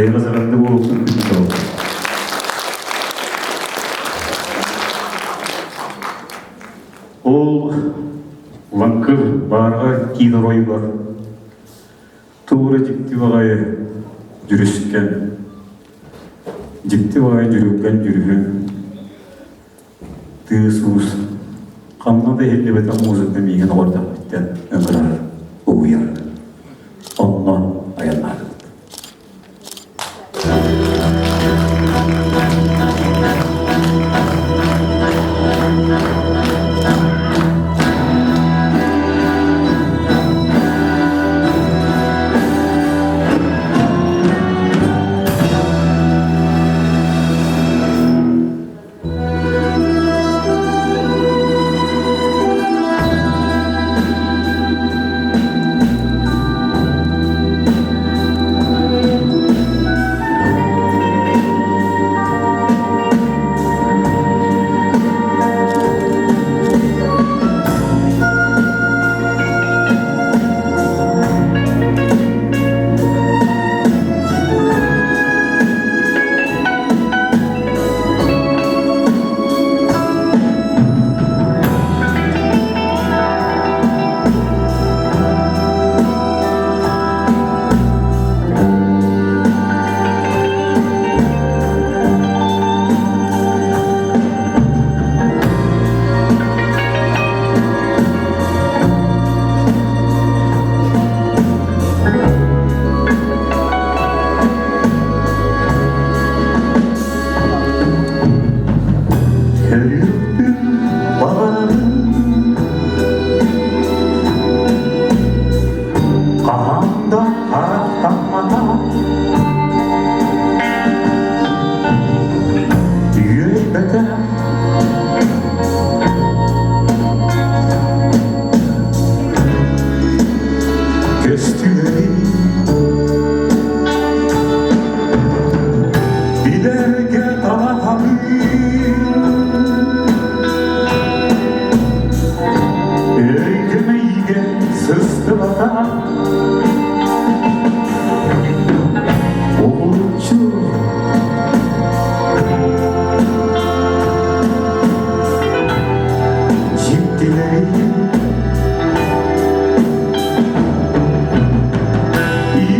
Эйэҕэс эҕэрдэ буолуохтун күндү салалта. Ол лаҥкыр баарга киин оройугар туора дьикти баҕайы дьүрүскэн, дьикти баҕайы дьүрүлгэн дьүрүһүн, тыас-уус, ханна да иһиллибэтэх музыка миигин оҕордохпуттан ыҥырар, угуйар. Онно айаннаатыбыт. Көрүөхпүн баҕарабын хаһан да харахтамматах үөйбэтэх көстүүлэри Билэргэ талаһабын Өйгө-мэйиигэ сыстыбата Уһулуччу дьиктилэри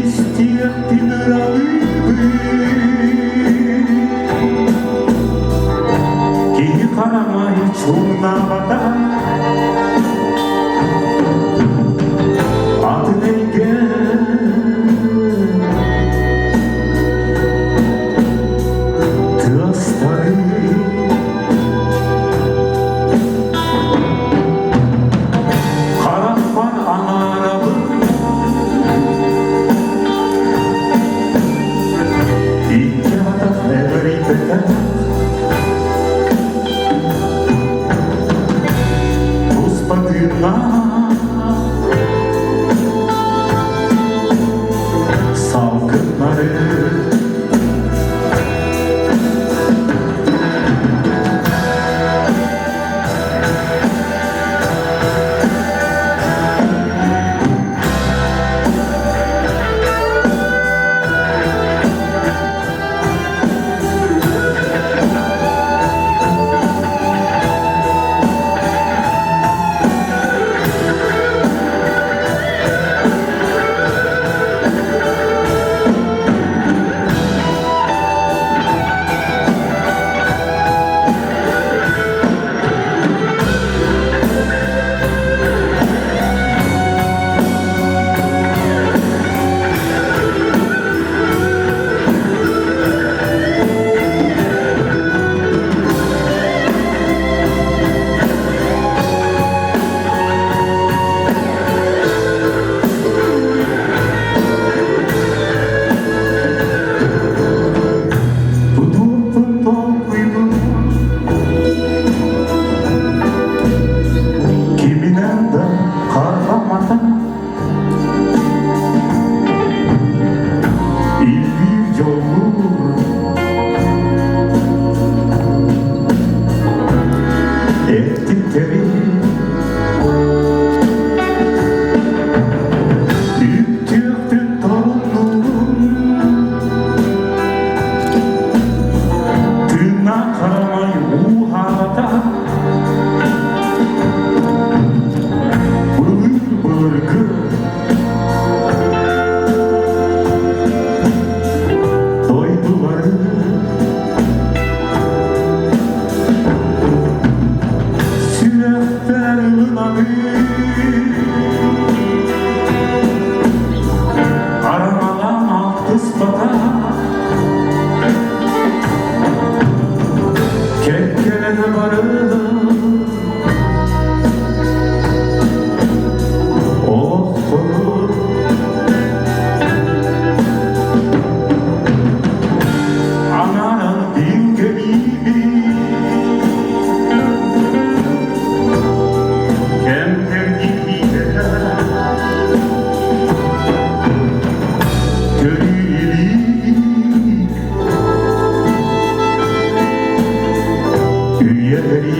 Истиэхпин ыралыыбын Киһи харамай чуҥнаабата Атын эйгэ тыастарын Харахпар анаарабын Икки атах эҕирийбэтэх.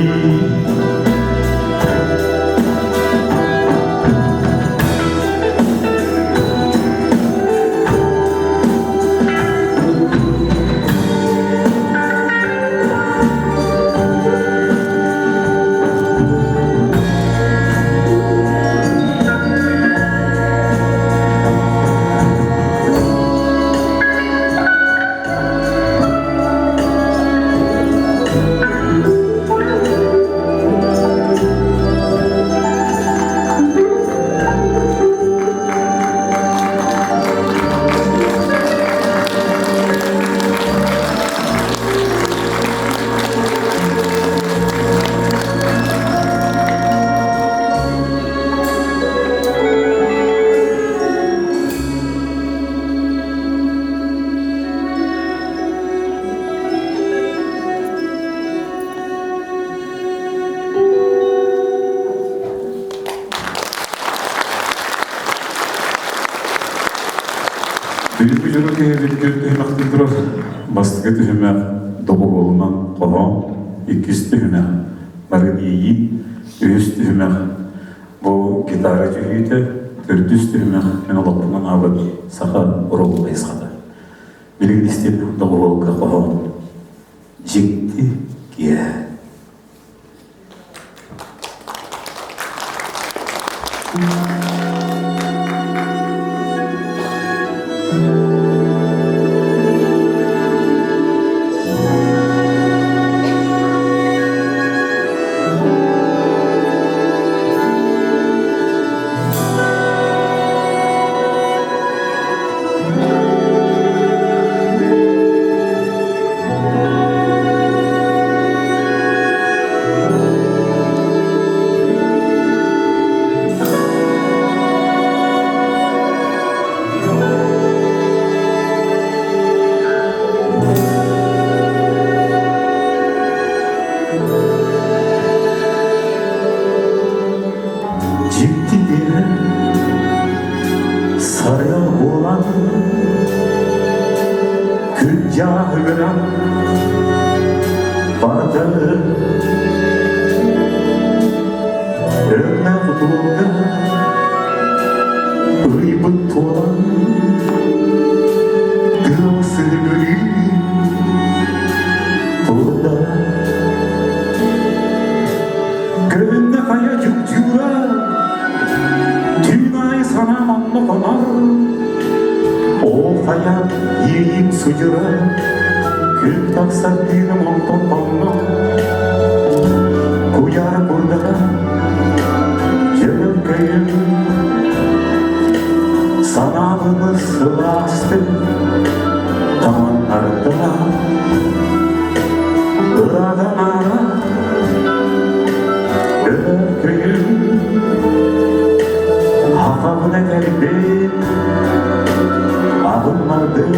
Бүгүҥҥү дьоро киһибит түөрт түһүмэхтэн турар. Бастакы түһүмэх доҕуһуолунан хоһоон, иккис түһүмэх нарын иэйии, үһүс түһүмэх бу гитара түһүүтэ, төрдүс түһүмэх мин олохпунан аабыт саха оруолун хайысхата. Билигин истиэм доҕуһуолга хоһоон. Дьикти киэһэ. Дьикти диэн сарыал буолан күн дьааһыгынан бардары өҥнөөх тулга ыйбыт туолан тыал сыһыгырыы турда. Көһүннэ хайа дьугдьуура, түүн аайы санаам онно хонор. Ол хайа иэйиим судьура, күн тахсар тыыным онтон хонно. Куйаара курдата, дьөлөкөйүм, санаабыны сылаастык таҥыннарда. Ыраҕа-аара Өркөйүм Аҕабын этэрбин Аҕыннардым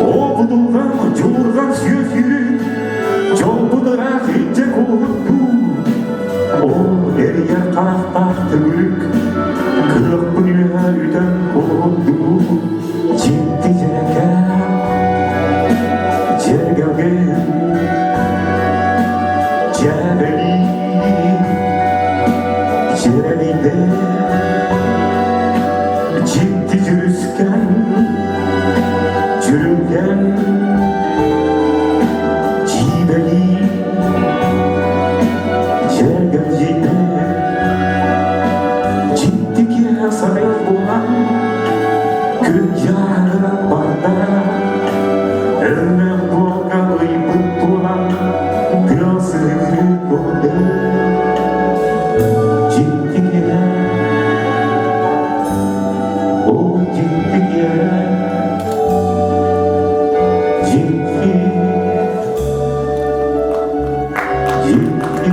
Оҕутулган дьулурҕан сүөсүрүн Дьолбут ыраах илдьэ куоһурдуу Ол эрийэр харахтаах төгүрүк Кыахпын үөһэ үтэн куоһурдуу Дьикти дьэрэкээн дьэргэлгэн дьээбэлии дьэрэлийдэ дьикти дьүрүскэн дьүрүлгэн дьиибэлии дьэргэлдьийдэ дьикти киэһэ сарайар буолан күн дьаарынан барда Өрнөх буолга ыйбыт туолан тыал сыһыгырыы турда Дьикти киэһэ ол дьикти киэһэ дьикти дьикти.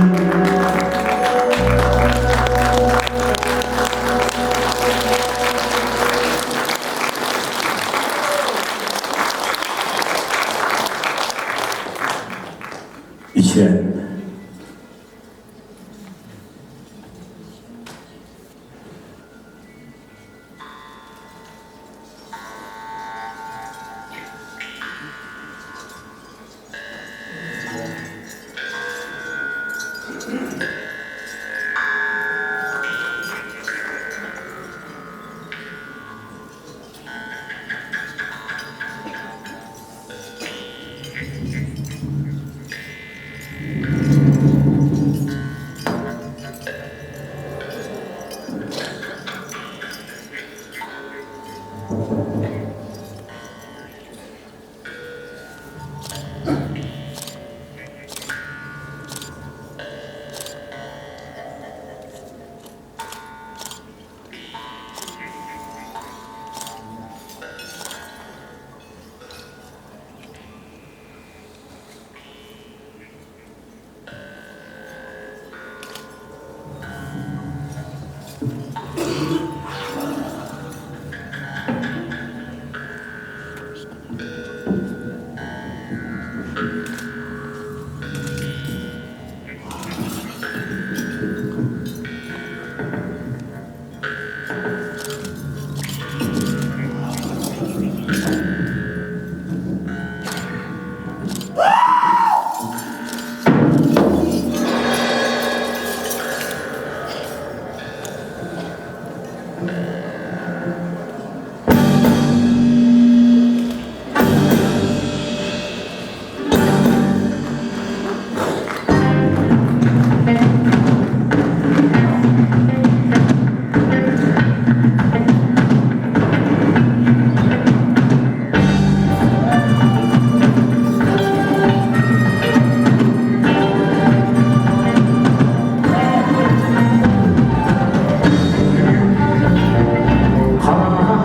Ичээн. Хараҕа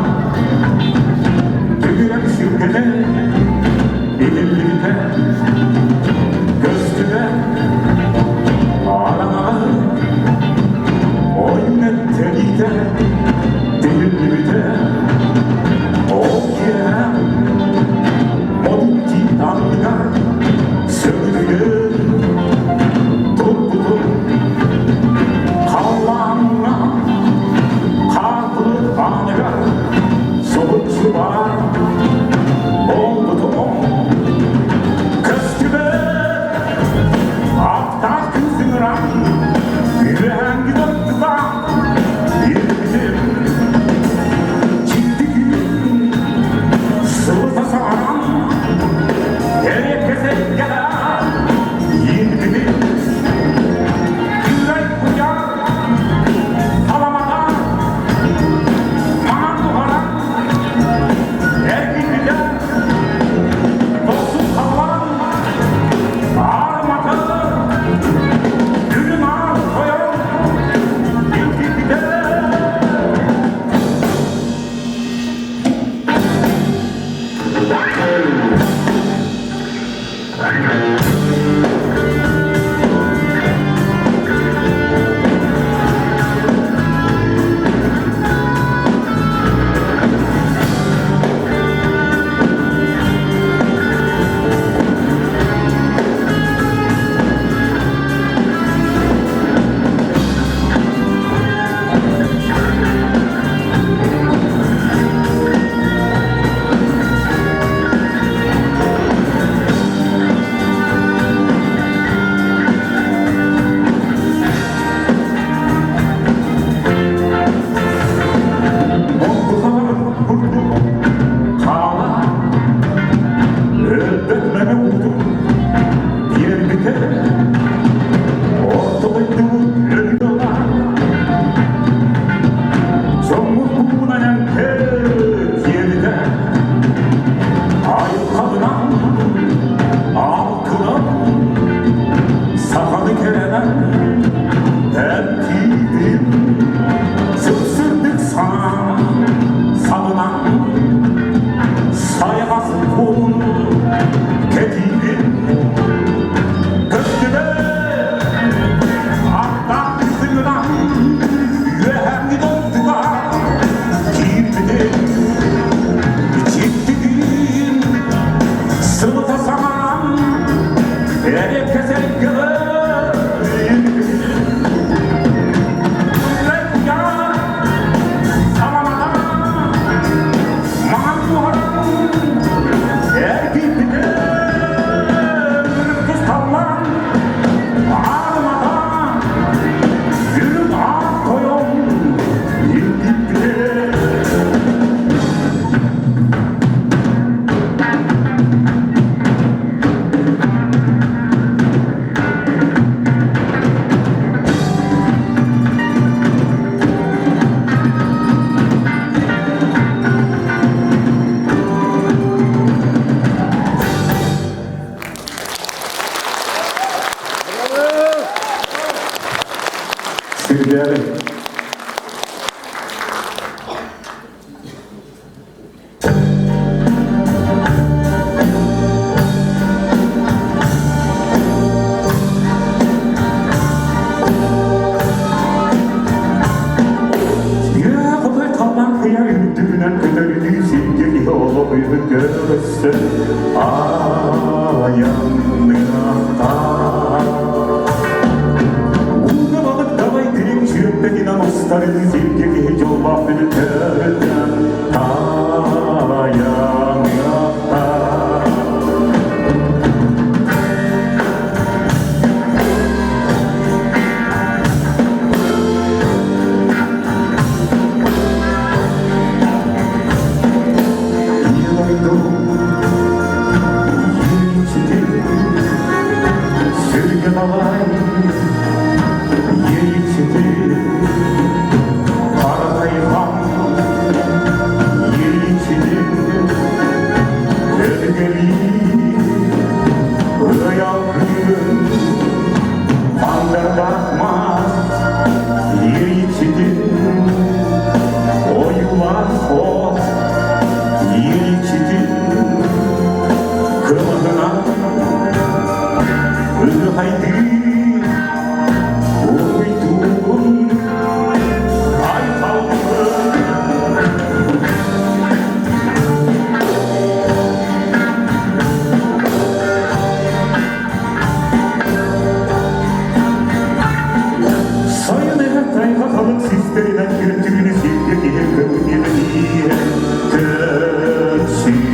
Төгүрэх сүргэтэ иһиллибитэ көстүбэ араҥаҕа ойун эттэниитэ тиһиллибитэ ол киэһэ отут тиит анныгар сөҥүдүйэн турбутун халлааҥҥа хаартылык ааныгар соһуччу баар буолбутум көстүбэт аттаах кыыс ыҥыран үөһээҥҥи дойдуга илпитим дьикти күн сылыта саҥаран эриэккэс эйгэҕэ иирбитим кыырай куйаар саламата маҥан туһаран эргийбитэ дохсун халлаан аарымата үрүҥ аар тойон илгийбитэ. Курдук хаала өлбөт мэҥэ уутун биэрбитэ орто дойдубут өлүөҕэ дьоммут буунан эмтиэбитэ айылҕабынан алтынан саханы кэрэнэн эмтиибин сып-сырдык санаа сабынан сайаҕас буолун кэтиибин көстүбэт аттаах кыстыгынан үөһээҥҥи дойдуга киирбитим дьиктигин сылыта саҥаран эриэккэс эргэҕэ Маҥан буһаран эргийбитэ. Өссө айанныахтаах. Ууга балык давай дириҥ сүөппэтинэн устарын сиргэ киһи дьоллоох бүтүн тайаныахтаах. Ийэ дойду Сиргэ далай иэйичити хара тайҕам иэйичити өбүгэлии ыйал кыыһын мандардаах мас иэйичити ойуулаах от иэйичити кылыһынан ыһайдыы уруйдуун айхаллыы. Сайын эһэ тайҕа халыҥ систэринэн күртүүнү сиргэ киһи көҥүлэ көччүйүөхтэ.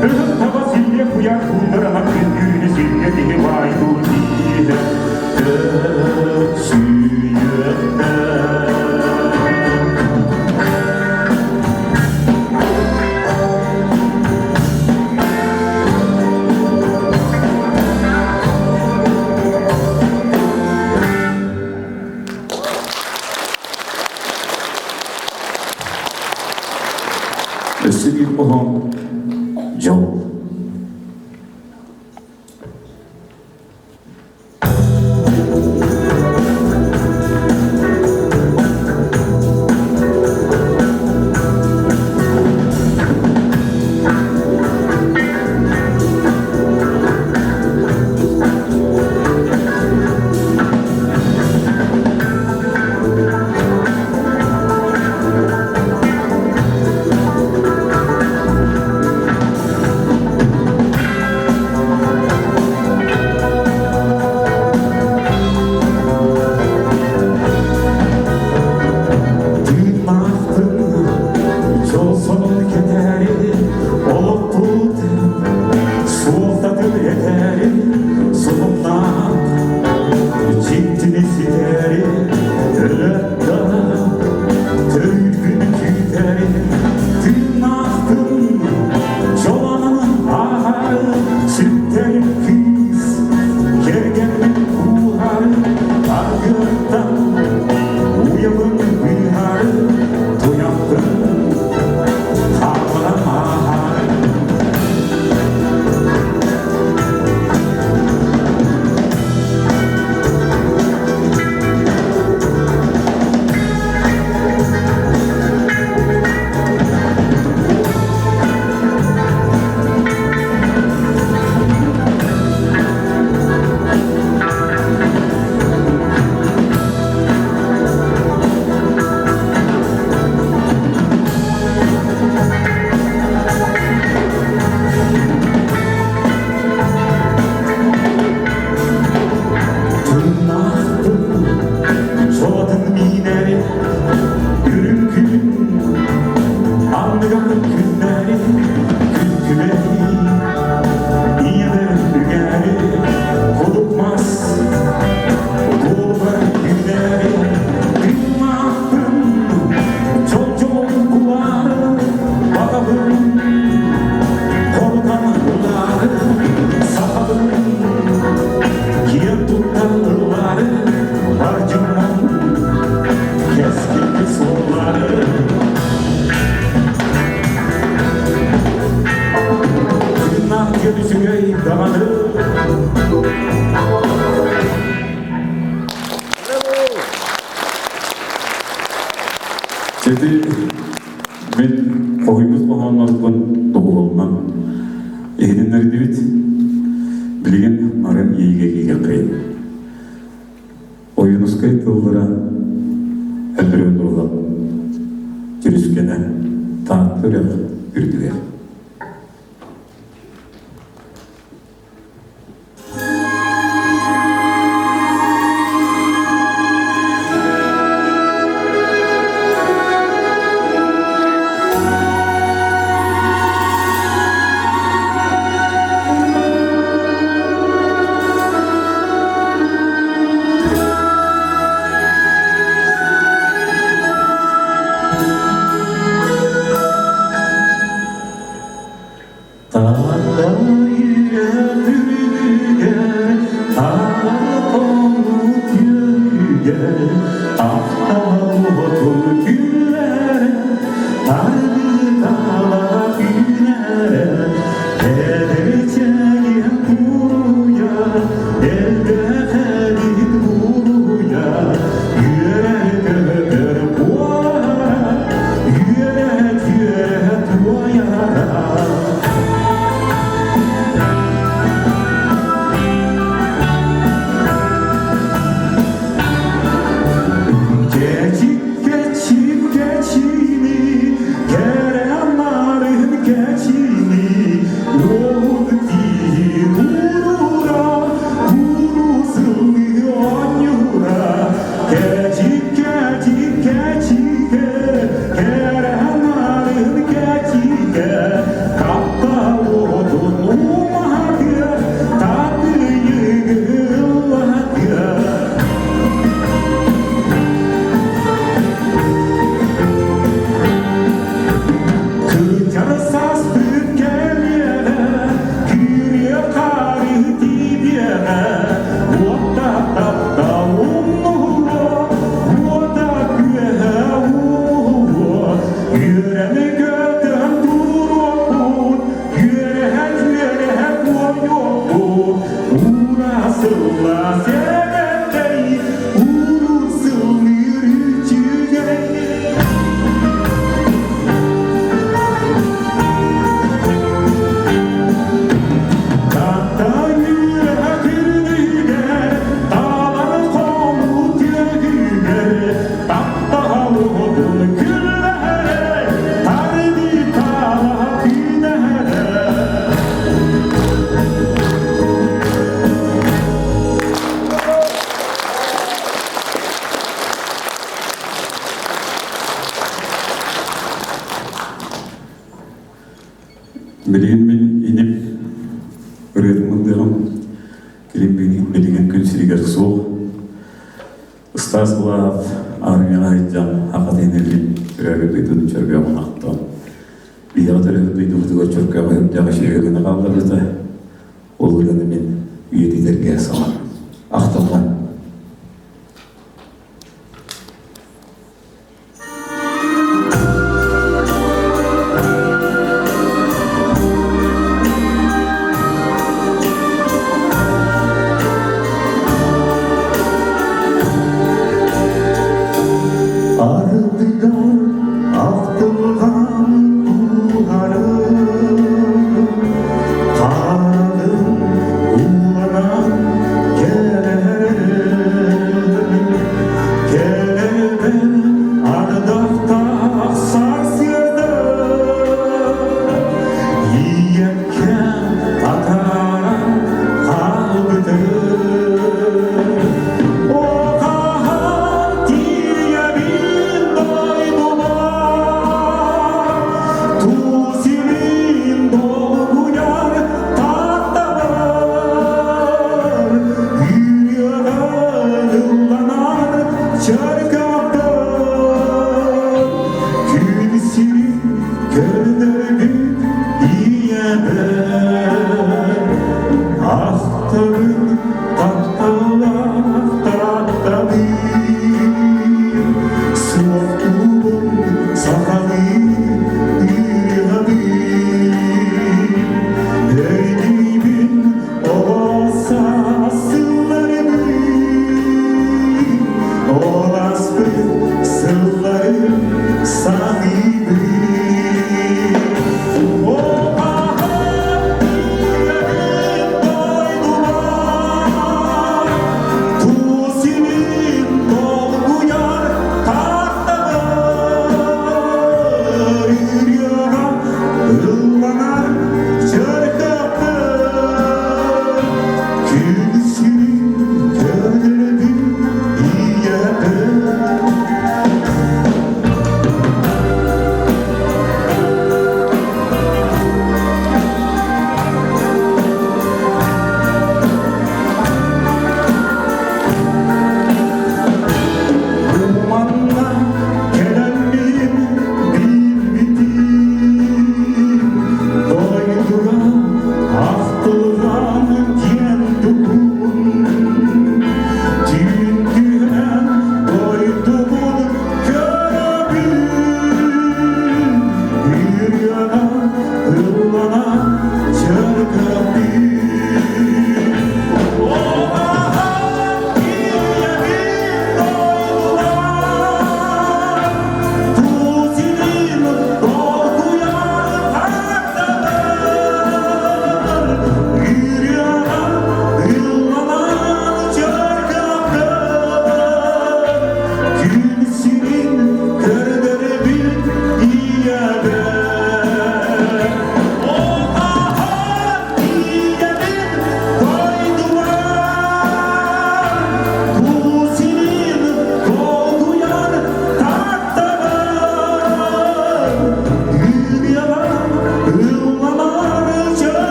Кыһын таба силлиэ куйаар куулларынан күндүүнү сиргэ киһи баайдуу тииһэ көччүйүөхтэ. Өссө биир хоһоон дьол. Тыыннаахтын дьол сонун кэтээри олохпут суолтатын этээри сонуннаах дьиктини ситээри өлөттө төрүүргүн күүтээри тыыннаахтын дьоланан ааһары сүктэрим кыыс кэргэммин кууһары аргыттан уйабын быыһары туйахпын хаалларан ааһары. Тыыннаахтын солотун миинэри үрүҥ күн анныгар күннэри күн күбэй ийэбэр үгээри кудук мас туолбар күннэри тыыннаахтын дьол-дьол кулаары баҕабын хорутан ылаары сахабын киэн туттан ыллаары бар дьоммун кэскилги суоллаары. Тыыннаах диэн үчүгэй даҕаны. Чэти мин хоһуйбут хоһооннорбун доҕуһуолунан иһитиннэрдибит. Билигин нарын иэйигэ киириэххэйин. Ойуунускай тыллара Өлбүрүөн Руһа Түрүскэнэ. Таатта үрэх үрдүгэр. Билигин мин иним ырыатын ыллыаҕым, кэлин билигин күн сиригэр суох. Стас Булаев армияҕа сылдьан аҕатын илин төрөөбүт дойдутун чөргөөҕүн ахтан, биһиэхэ төрөөбүт дойдубутугар чөркөөҕү үрдээх үчүгэй гына хаалларбыта. Ол ырыаны мин үйэтитэргэ саҥа ахтыллан. Ардыгар ахтылҕан кууһарын, хаарын ууланан кэлэрин.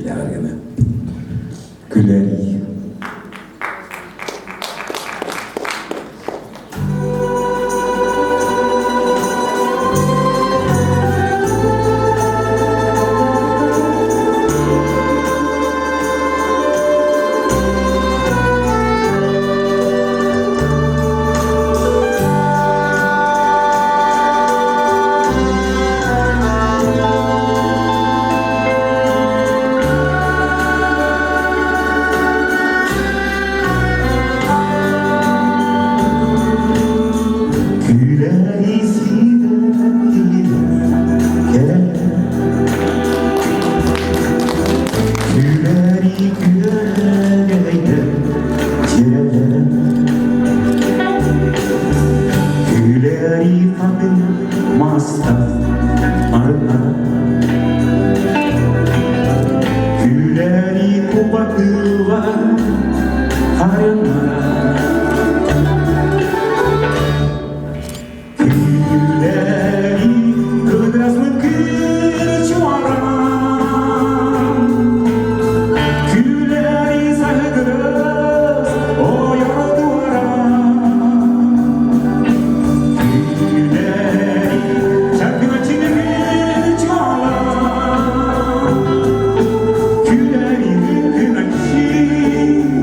Үйэлээх ырыаны. Күлэрий. Күлэрий Күлэрий күөрэйдэр дьиэлэрэ Күлэрий хатыҥ мастар арыҥара Күлэрий куба кыыла харыҥара Күлэрий кыдырасмын кырчуарам Күлэрий саһыгырас ойордуарам Күлэрий чакына чуалам Күлэрий кыначчы.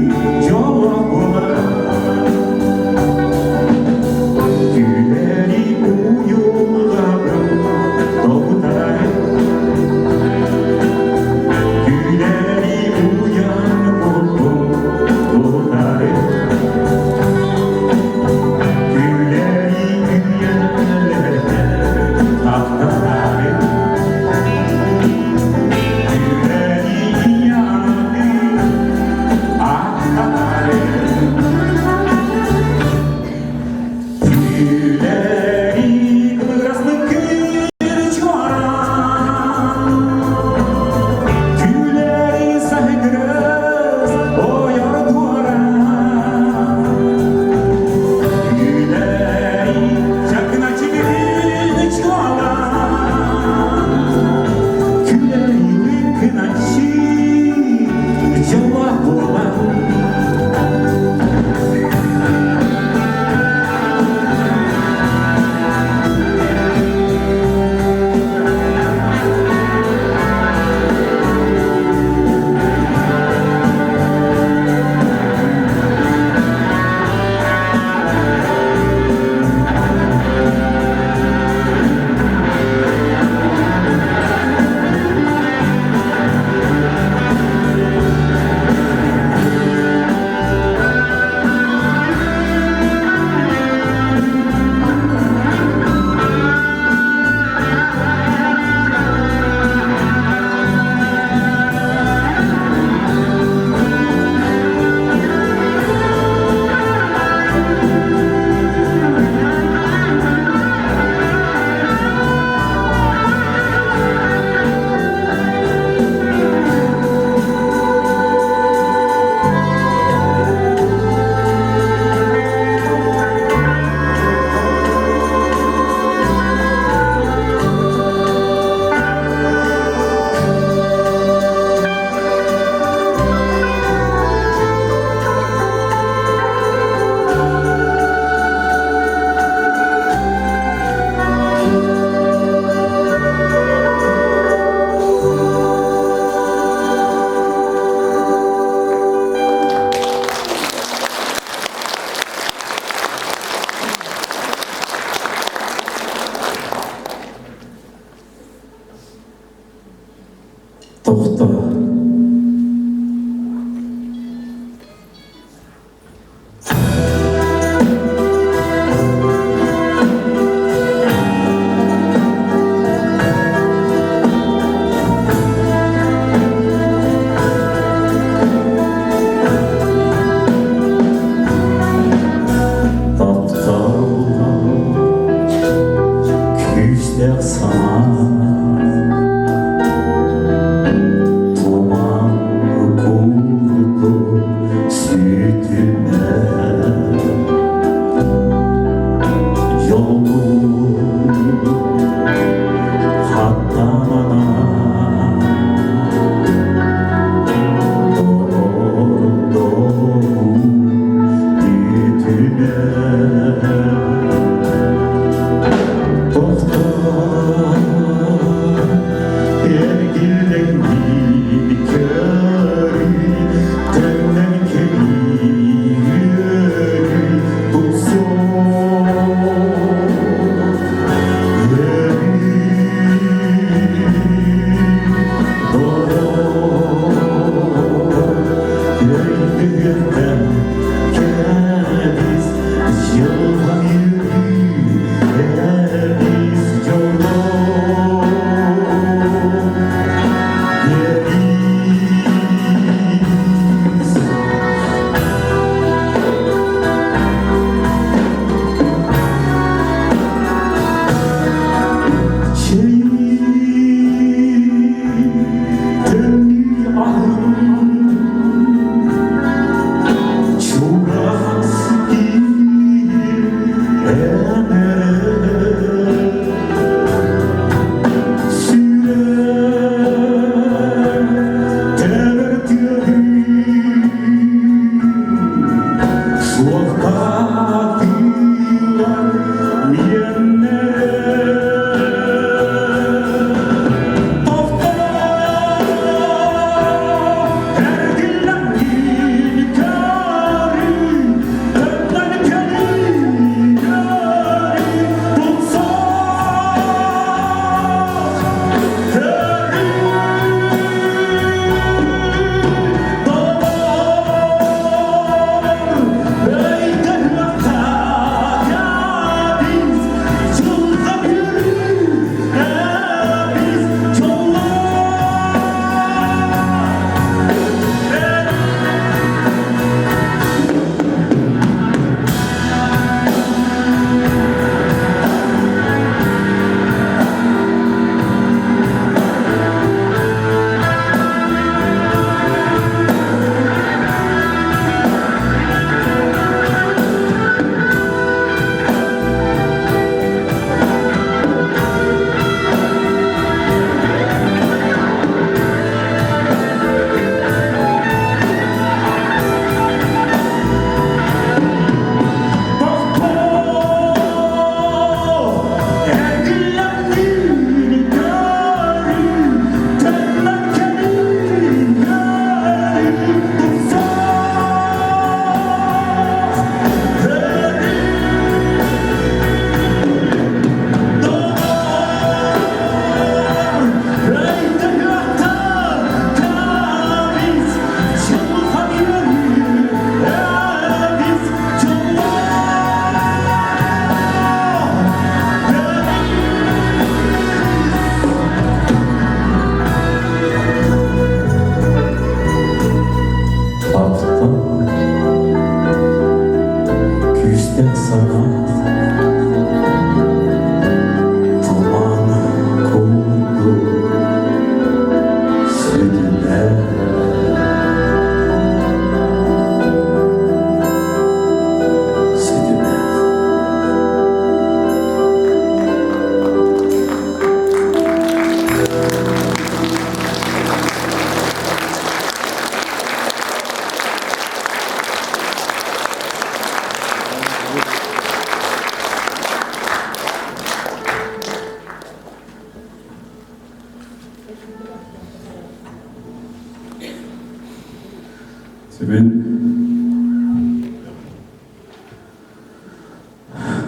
Мин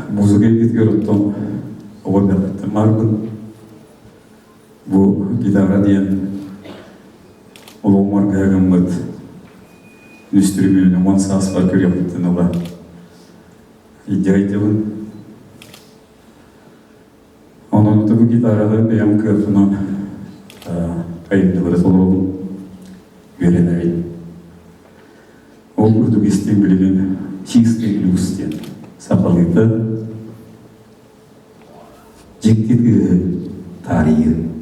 музыка эйгэтигэр оттон оҕо эрдэхпиттэн баарбын. Бу гитара диэн олоҕум аргыһа гыммыт үнүстүрүмүөнү 10 сааспар көрүөхпүттэн ыла илдьэ Онон бу гитараҕа бэйэм кыахпынан айымньылары толоробун, үөрэнэбин. Ол курдук истиҥ билигин чистый блюз диэн сахалыыта дьикти тыаһы таарыйыы.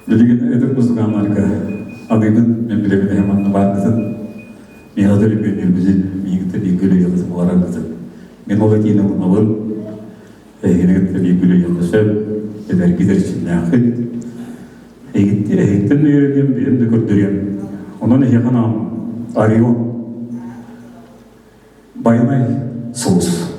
Билигин эдэр музыканнарга аныыбын мен билэбин эһэм анна бааргытын миэхэ төлөпүөннүүргүтүн миигиттэн бииргэ үлэлиэххитин баҕараргытын мин ол этиини ылынабын эһигини кытта бииргэ үлэлиэххэ сөп эдэргит эрчимнээххит эһигиттэн үөрэниэм бэйэм да көрдөрүөм онон эһиэхэ анаам Орион Байанай сулус.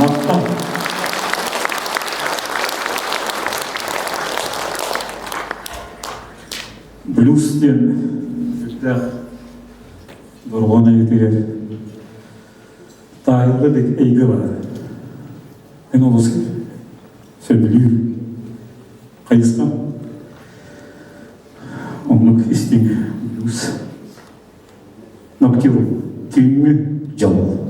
Махтал. Блюз диэн сүрдээх дорҕоон эйгэтигэр таайылла илик эйгэ баар. Эн олус сөбүлүүр хайысхам. Оннук истиҥ блюз. Ноктюрн түүҥҥү дьол.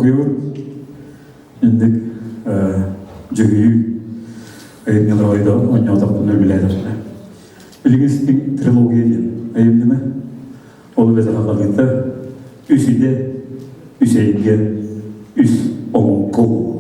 Муҥкуйабыт инник дьүһүйүү айымньылар оонньоотохпуна үлэлээтэхпинэ. Билигин истиҥ трилогия диэн айымньыны ол эбэтэр хаҕалыыта үс идэ, үс эйгэ, үс оҥкул.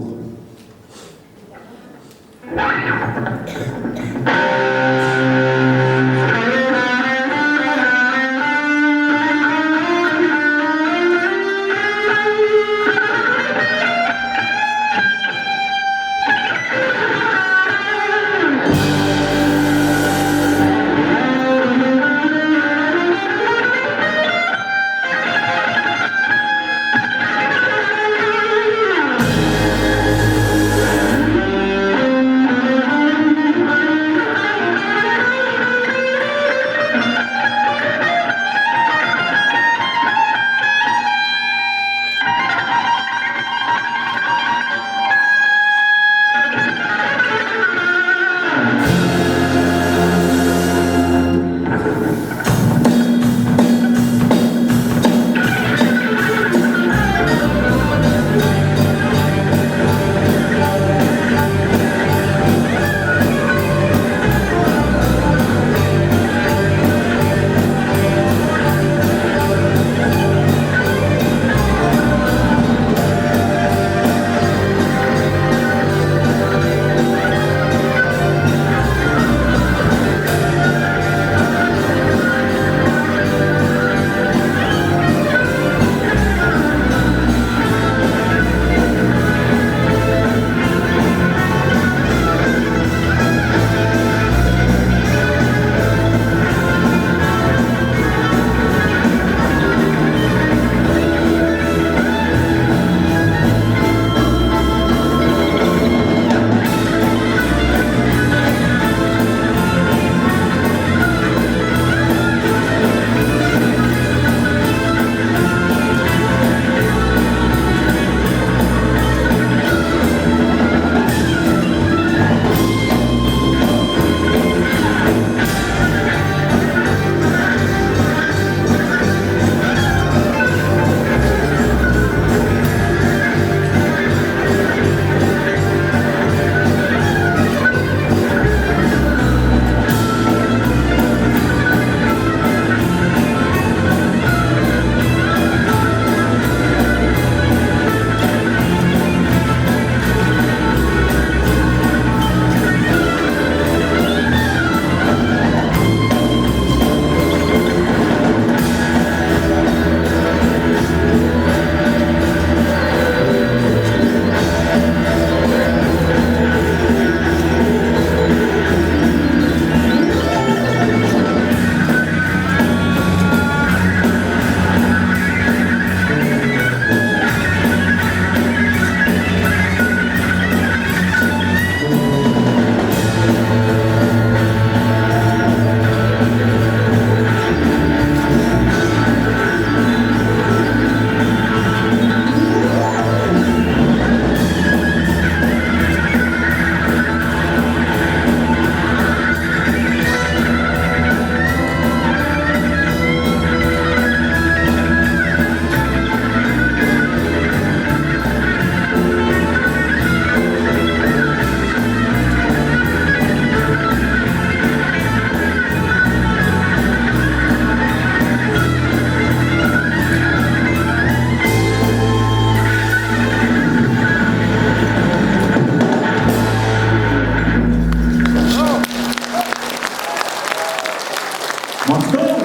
Махтал!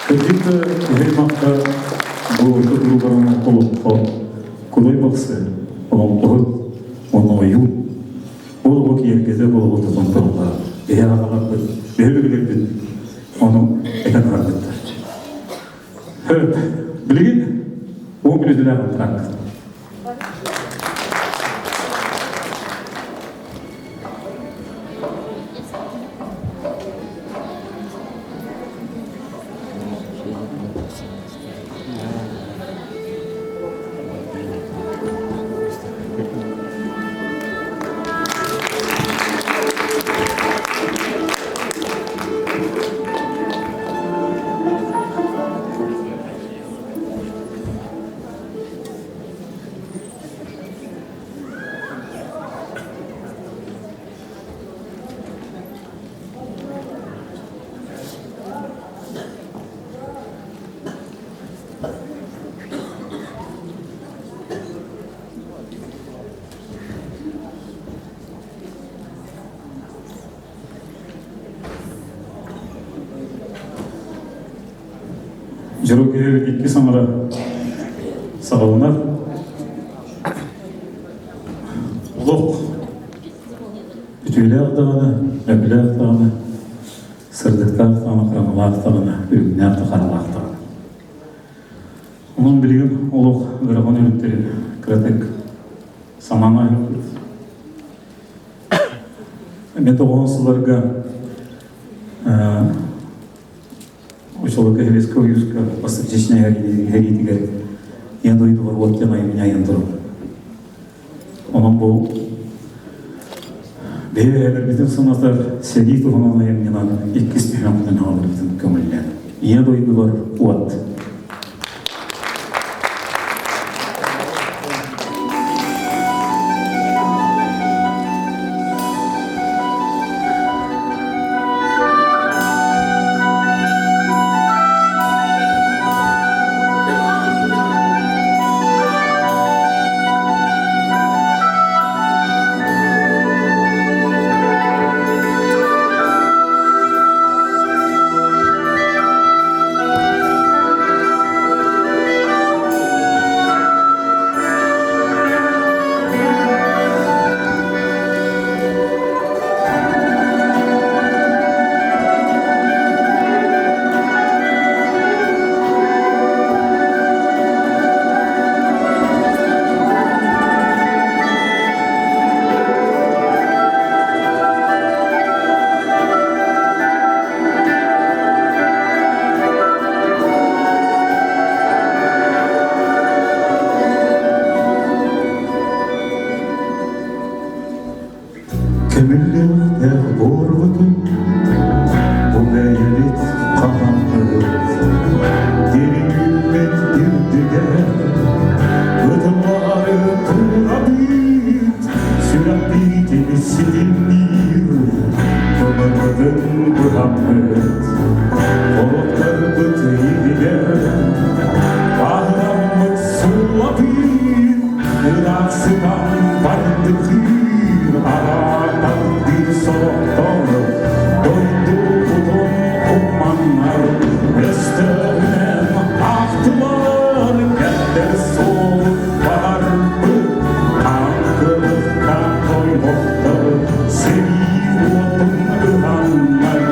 Кырдьык да киһи-аймахха былыргы туругуран олоххо кудай бахсы, олоҥхоһут уонна ойуун ол оҕо киэргэтэ буолбутун турла эһэ аҕаларбыт, өһү ону этэн барбыттар. Билигин 10 мүнүүтүнэн контракт. Дьоро киһи икки саҥара саҕаланар. Олох үтүөлээх даҕаны, мөкүлээх даҕаны, сырдыктаах даҕаны, хараҥалаах даҕаны, үрүҥнээх да харалаах даҕаны. Онон билигин олох ыарахан өрүттэрин кыратык санаан аһыахпыт. Эмиэ тоҕоон сылларга Учолорго Советского Союзка Чечня сэриитигэр Ийэ дойдугар уот диэн айымньы айан турар. Онон бу бэйэ-бэйэлэрбитин санатар сэрии туһунан айымньынан иккис түһүмэхтэн аҕаларбытын көҥүллээн. Ийэ дойдугар уот. Көмүллүөхтээх буорбутун бу бэйэбит хаһаммыт дириҥмит үрдүгэр ытыллары турабыт сүрэхпитин ситимниир тылыбытын быһаммыт Олохторбут иһигэр баһыраммыт суллатыыр ыраах сытан бардыхыыр араатардыыр сорохтор дойдубутун умманнар өстөөнөн ахтылар кэллэр суол барбыт Аҥкылыктаах тойоттор сэрии уотун ыһаннар.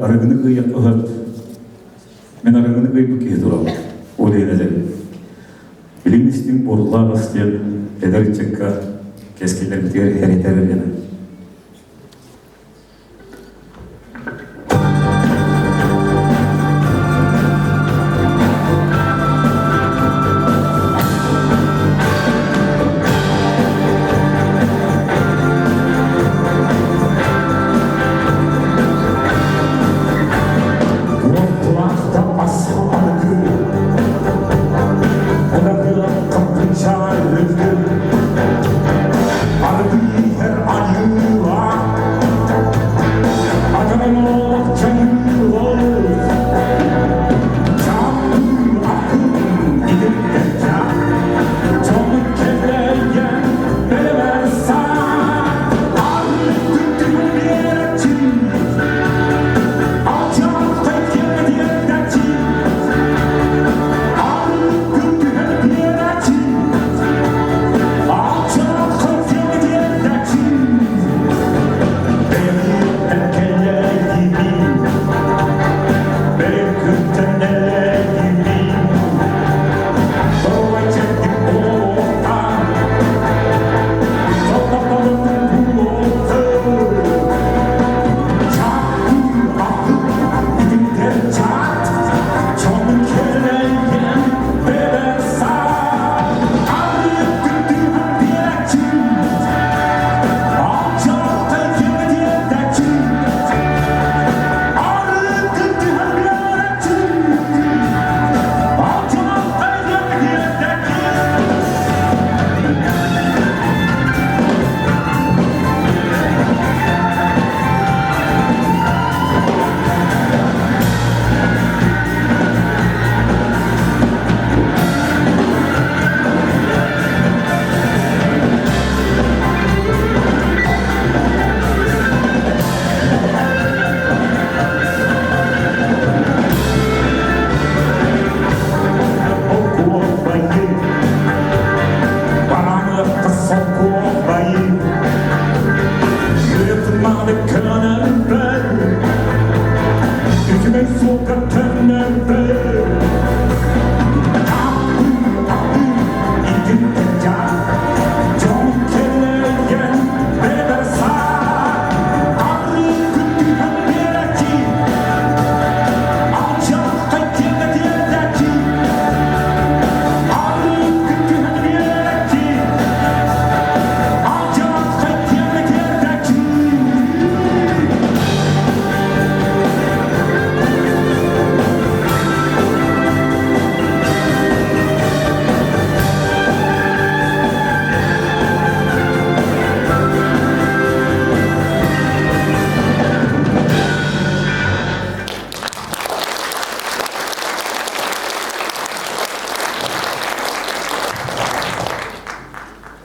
арыгыны кыайыахха сөп. Мин арыгыны кыайбыт киһи турабын. Ол иһин этэбин. Билиҥ истиҥ буорлаах ас диэн эдэр ыччакка кэскиллэрбитигэр эрэтэр эрэнэ.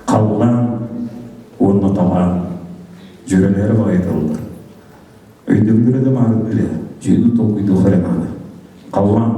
Халлаан уонна талаан дьүөрэлэһэр баҕайыталлар. Өйдөбүллэрэ да маарынныыр ээ, дьүһүнүн толкуйдуох эрэ наада. Халлаан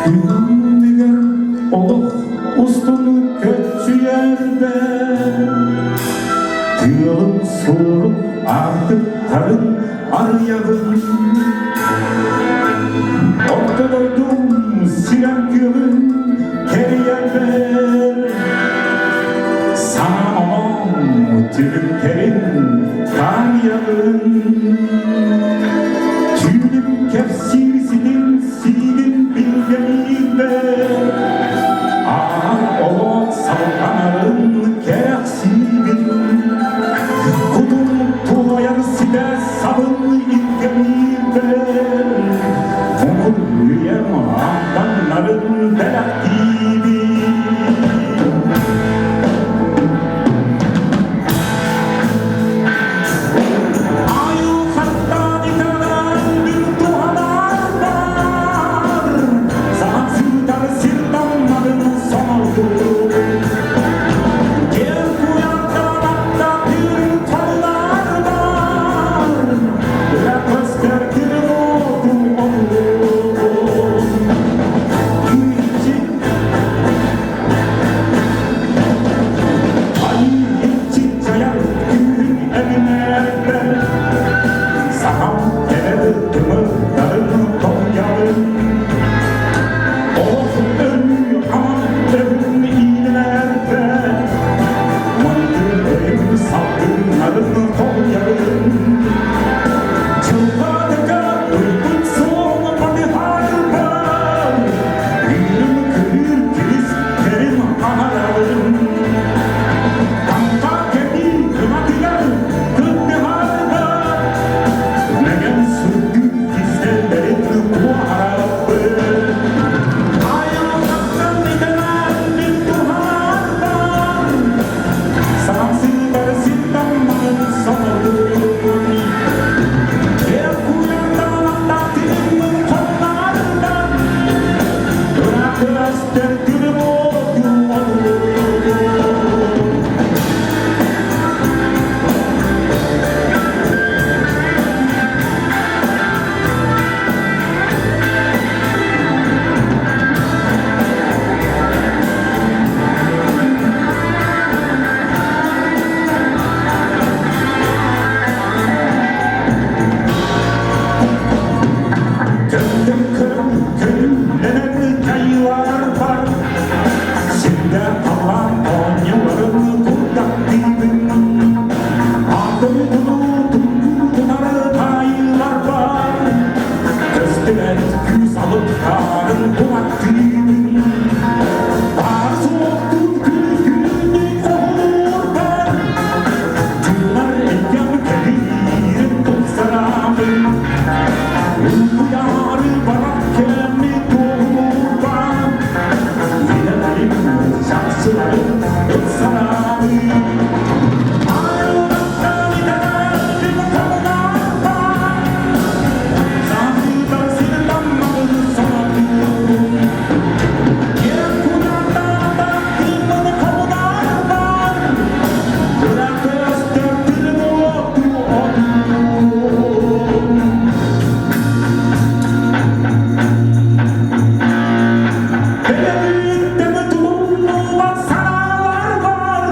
Күннүгэр олох устун көччүйэрбэр Тыалым суорун аартыктарын арыйабын Орто дойдум сирэн күөҕүн кэрийэрбэр Саҥа түбүктэрин таарыйабын Түүнүм кэпсиир ситим сиигин билгэлиирбэр Ааһар олох салҕанарын кэрэхсиибин Кутум туойар ситэ сабын илгэмиирбэр Муҥур үйэм амтаннарын бэлэхтиибин Сахам кэлэр тымырдарын тоһуйабын Олох өлүү аман өһүн иилэрбэр Мындыр өйүм салгыннарын тоһуйабын Чылбаатыка ылбыт суол батыһарбар Үүнүм күрүүр кирис кэрим аһарабын Таҥха кэтии кынатыгар кыттыһарбар Мэгэн сүрдүү кистэллэрин куоһарабын Айылҕаттан итэлээн туһарбар Саҥсыытар ситтаммын сонордуун Көктөм көрүм көрүмнэнэр кайылар бар Сирде талан оонньууларын курдаттыыбын Атын куну тутар таайылар бар Көстүбэт күүс алыптарын куматтыыбын Баар суохтун күлгүнү хоһуурдар Тыынар эйгэм кэбиирин тупсараабын Уйаары барар кэми туоһулуурбан Илэлэрим чахчыларын ыпсараабын Айылҕаттан итэҕэлбин хомунаарбан Саатыытар сир таммаҕын санатыым Киэҥ куйаардаата тыыммын хомунаарбан Кыра-кырастар тырым уоту Бэйэбиттэн тутуллубат санаалар бар,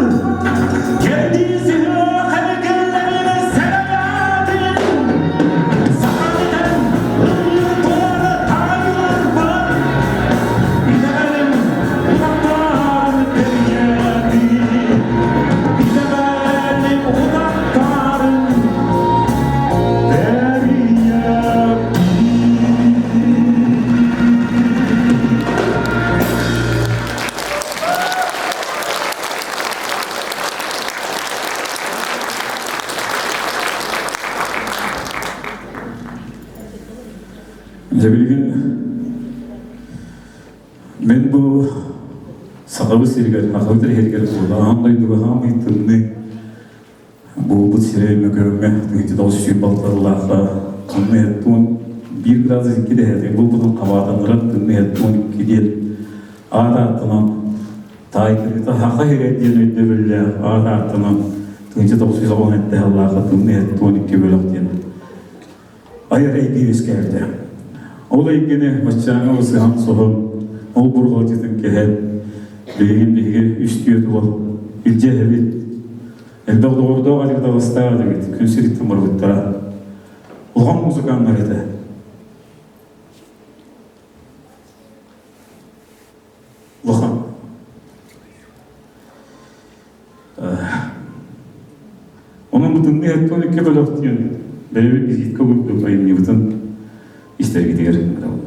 Кэрдии сүһүөх эргиллэрин сэрэйээтин, Сахалытан ыллыы-туора таайылар бар, Итэҕэлим утахтаарын тэрийээтин, Итэҕэлим утахтаарын Дьэ билигин мин бу Сахабыт сиригэр, Сахабыт иһигэр буолла аан дойдуга хаамый тымныы Буолбут сирэ Мөкөөҥҥө 1926-лаахха тымныы һэттуон биир градус икки дэһэтин булбутун хабаатаннаран тымныы һэттуон икки диэн аат ааттанан таайтарыыта Саха сирэ диэн өйдөбүллээх аат ааттанан 1997 сыллаахха тымныы һэттуон икки бөлөх диэн айар эйгэ үөскээбитэ. Ол эйгэни баччааҥҥа ылсыһан-соһон, ол бурҕалдьытын кэһэн, билигин биһиги үс-түөрт уол илдьэ иһэбит. Элбэх доҕордоох этибит, алыстаах этибит, күн сириттэн барбыттара. Улахан музыканнар этэ. Улахан. Онон бу тымныы 72 бөлөх диэн бэйэбит визитка курдук айымньыбытын истэргитигэр ыҥырабын.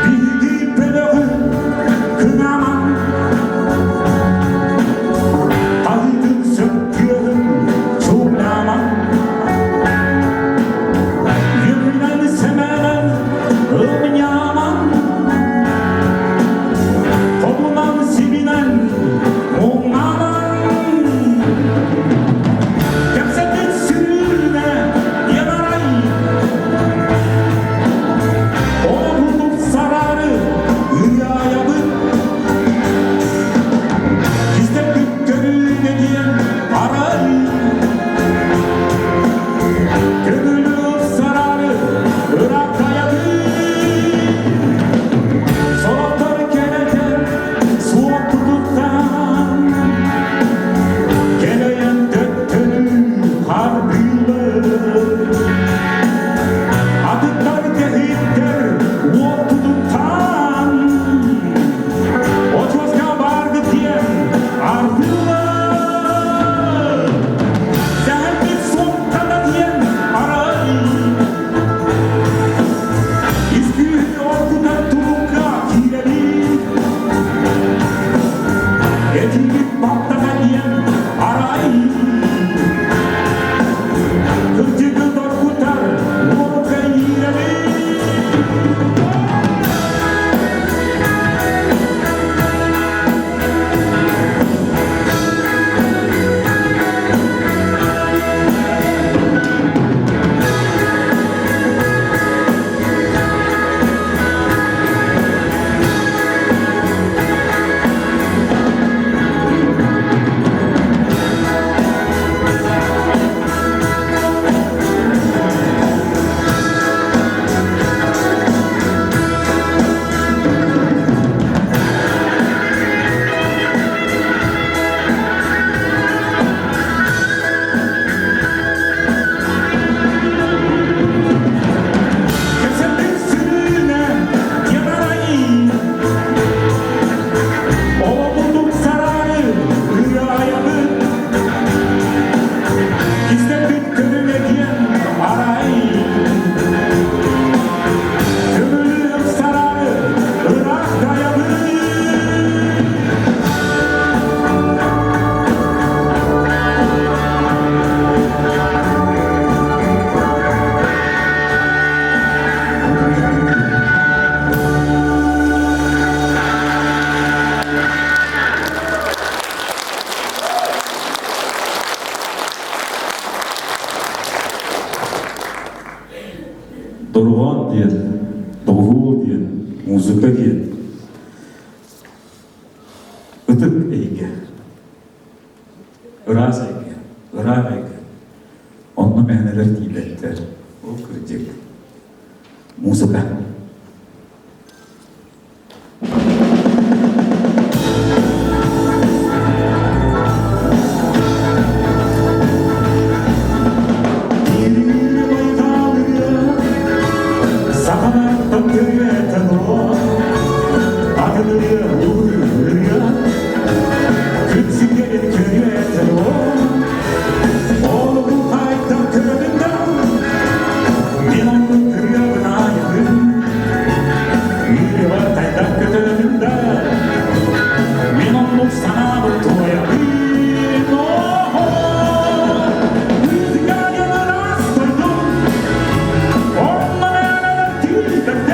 Биһиги бөлөҕү кынаман Талдын сөптүөҕүн чуҥнааман Үгүнэн сэмэнэн ымньааман Хомунан сибинэн муҥнааман Кэпсэтин сүрүнэ янарай Оҕурдук сарары ыйаайабыт Кистэлбит көрүүнэ диэн арай Көҥүлү сарары ыраатайабыт Сорохтор кэлэтэн суоппутуттан Кэлэйэн төттөрү хардыылар Атыттар кэһиттэр уоппутуттан Очуоска бааргыт диэн ардылар Сэһэрбит суоттана диэн арай Ис күүһүн оргутар турукка киирэбит Этиибит баттаха диэн арай Кырдьыгы доргутар уолга иирэбит Кэпсэтин сүрүнэ янарай Олобутук сарары ырыайабыт Кистэлбит көрүҥэ диэн арай Көмүлүөк сарары ыраах дайабыт. Дорҕоон диэн, доҕуһуол диэн, музыка диэн ытык эйгэ, ыраас эйгэ, ыраах эйгэ. Онно мээнэлэр тиийбэттэр. Ол кырдьык. Музыка. Сахалартан төрүөтэн атын ырыа ырыа күн сиргэнин көрүөтэн Олугу хайдах көрөбүн да мин оннук ырыабын айабын Ырыабар хайдах көтөбүн да мин оннук санаабын туойабын Музыка араас дойдум онно мээлэр тиийбэттэр.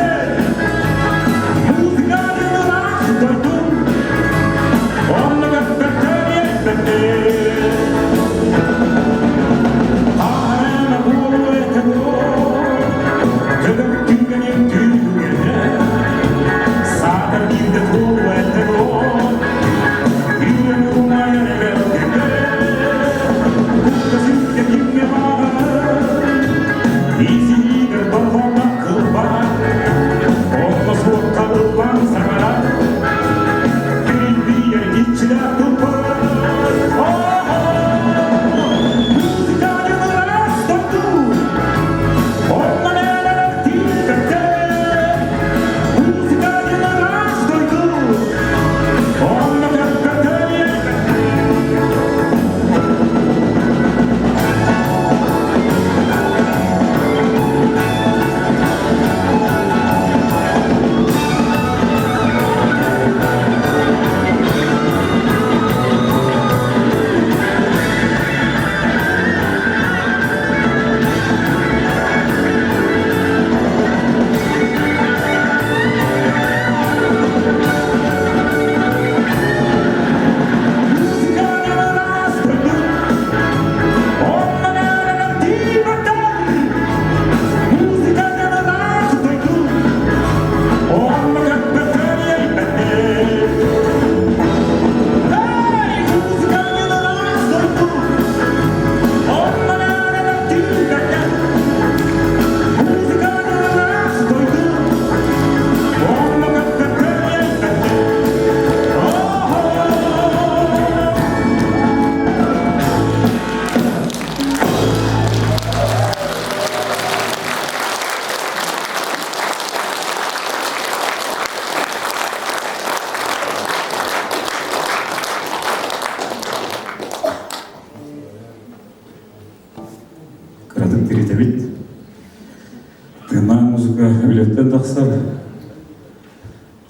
тахсар.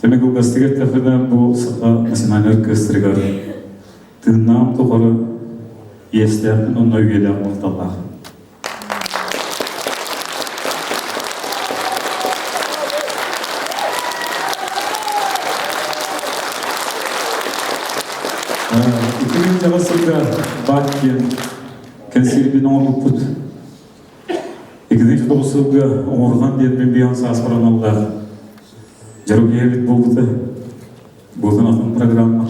Тэмэ кылгастык эттэххинэ, бу саха национальнай оркестрыгар тыыннаам тухары иэстээхпин уонна үйэлээх махталлаах. Икки сылга баат диэн кэнсиэрбин оҥорбуппут. 2009 сылга оҥоруллан диэн мин биһан сааспар аналлаах дьоро киһибит буолбута. Буотун атын программа.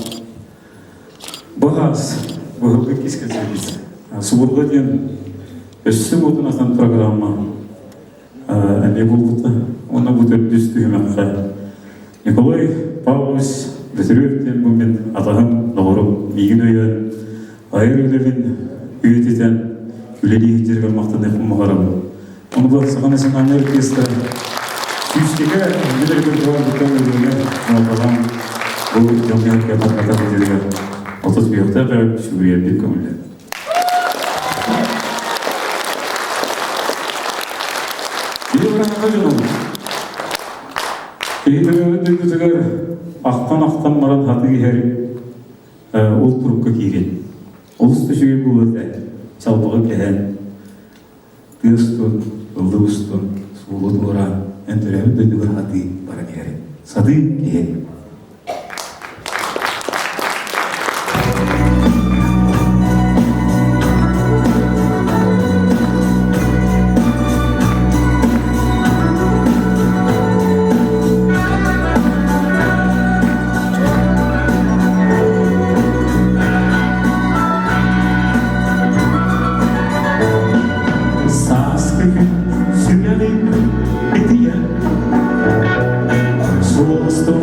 Баҕас быһылгы кис кэнсиэрбит. Субурга диэн өссө буотун атын программа эмиэ буолбута. Уонна бу төрдүс түһүмэххэ Николай Павлович Бөтүрүөп диэн бу мин атаһым, доҕорум миигин өйөөн, айар үлэбин үйэтитэн үлэлии сылдьарыгар махтаныахпын баҕарабын. Ону бу Саха национальнай оркестра сүүсчэкэ мин репертуарбыттан ырыаны нуоталаан бу дьоҥҥо тарҕата сылдьарыгар 30 сүһүөхтээх сүгүрүйэрбит көҥүллэр. Биир быраҥаҕа дьонум киһи төрөөбүт дойдутугар ахтан-ахтан баран хатыы иһэр ол турукка киирэн олус да үчүгэй буолуо этэ чалбаҕы кэһэн тыа устун ыллык устун суолу туораан эн төрөөбүт дойдугар хатыы баран иһэрин сатыы киһи. Сааскы күн сүрэҕим итийэр. Суостум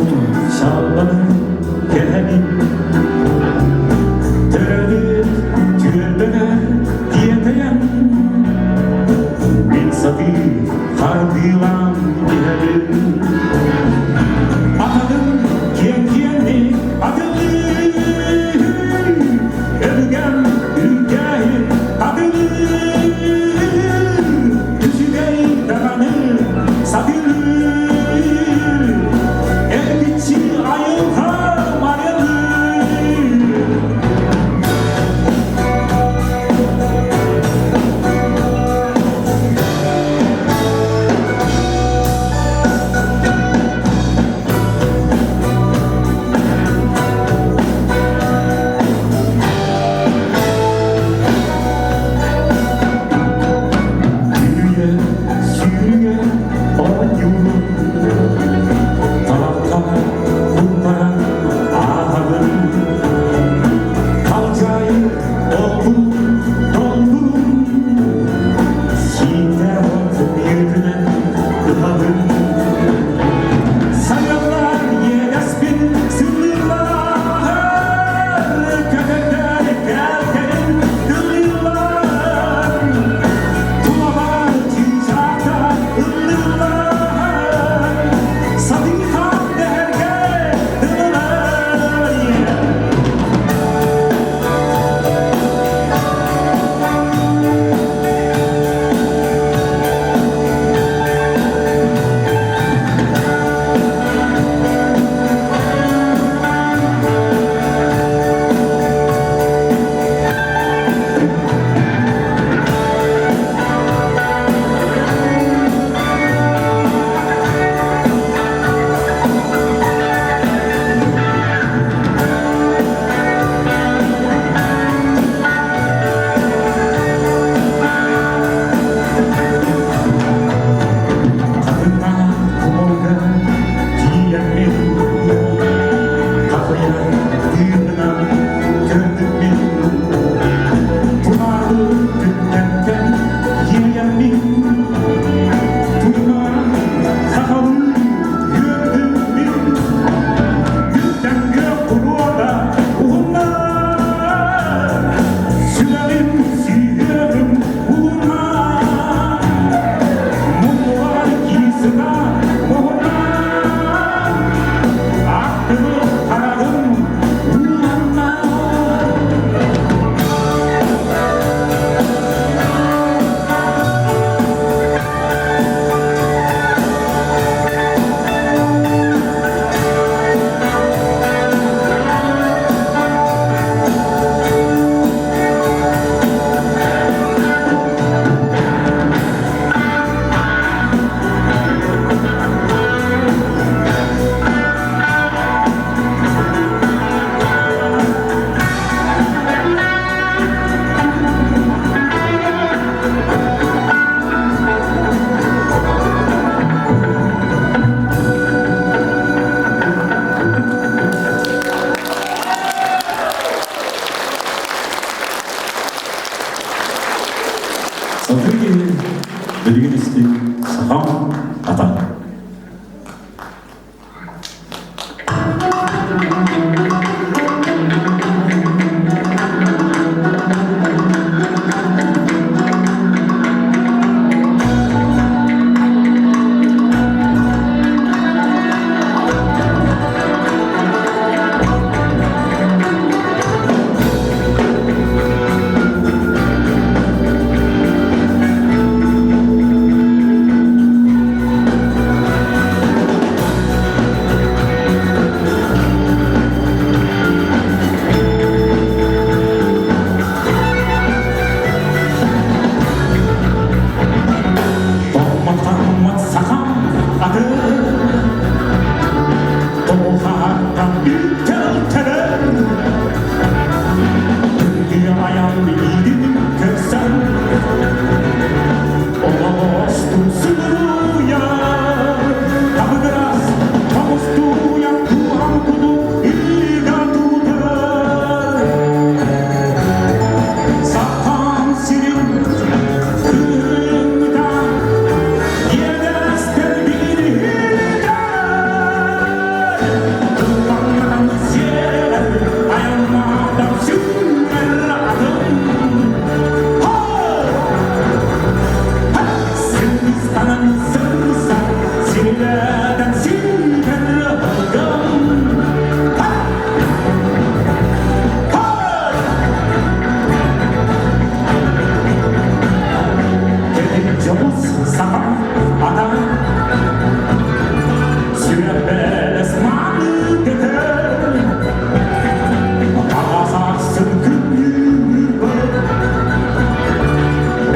Үктэл Айан илин көрсөн Олоостун сылуйар Табыгырас тоҕустуйан туһан куду ыга тутар Сахан сирин кыһыҥҥыта иэдэстэр бириһитэр Тылланнан сиэр айаннаатар сүҥкэр атын Сырыстанан сырса сирилэтэн сиргэр ылгым Кэлин дьоҕус саха ата сүрэхпэлэс мааны көтөр Аҕа сарсын күннүүр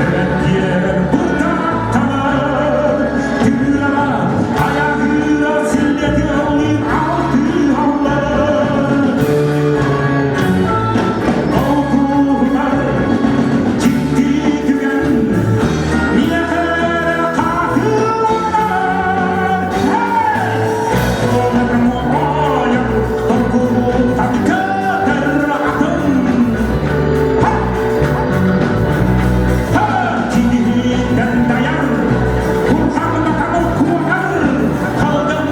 Эрэттиэр бытаттанар Тыыра айаҕыра силлэтиаллыын алтыһаллар Олкуһутар дьикти түгэн Миэхэ эрэ хаатыланар Ойон торгутан көтөр атын Киһиттэн дайар, курхамматан куотар, халдым.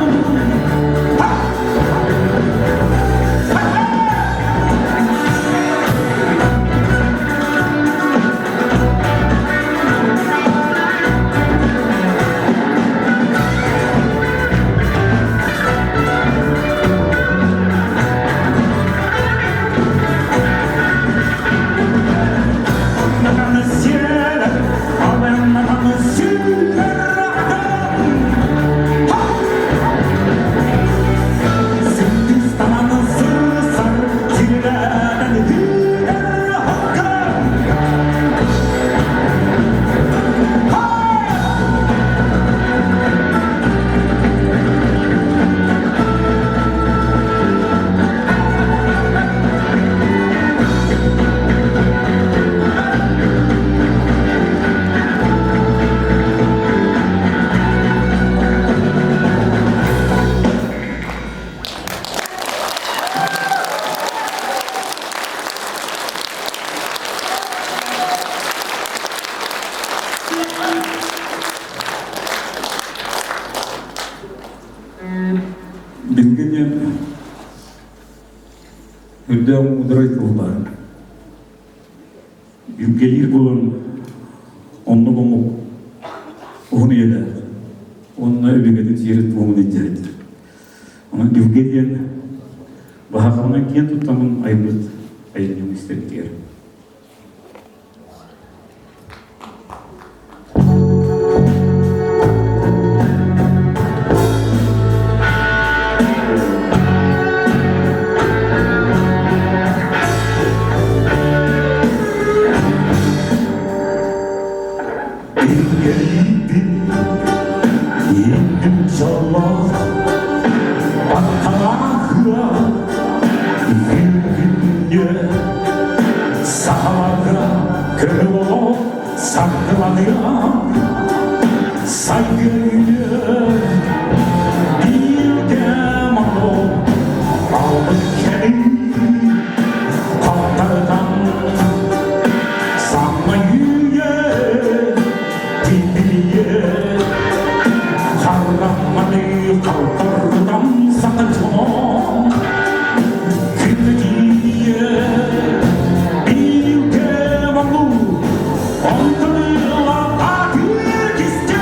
Билги диэн үрдээх муударай тыл баар. Билгэлиир буолан оннук омук уһун үйэлээх уонна өбүгэтин сиэрин-туомун илдьэрдэр. Онон билгэ диэн баһаҕабынан киэн туттаммын айбыт айымньым истэргэр. Билгэлиибин иинним дьоллоох батталаахыа Күннү сахаларга көмө олох саргыланыа сайгыйы бииргэ мало албын кэлин халтарытан саммай үйе тибие харламманы халтарытан сакачон күннү бииргэ мало онтон ыла атыыр кисте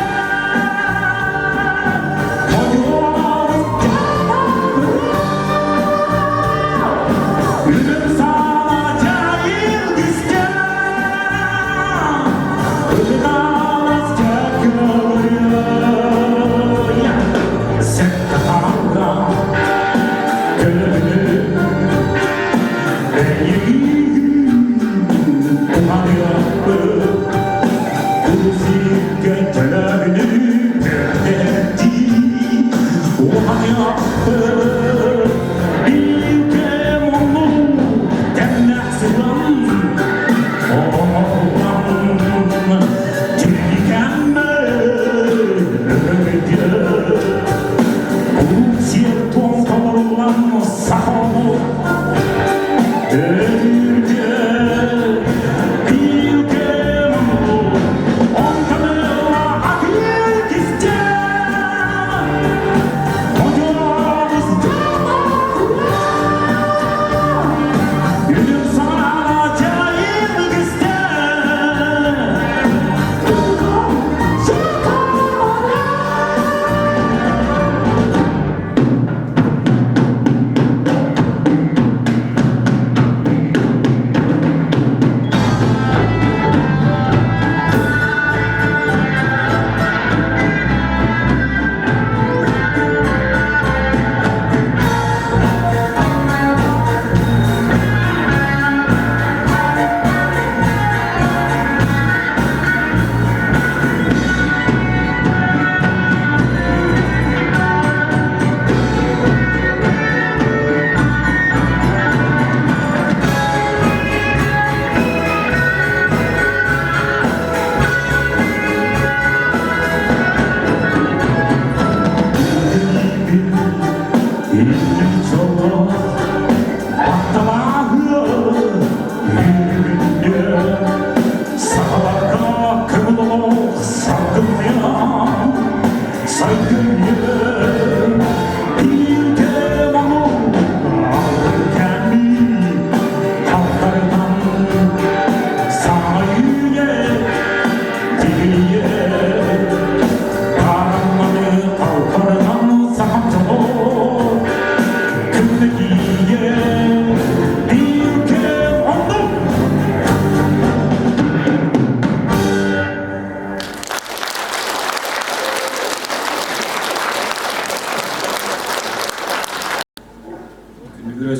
Күндү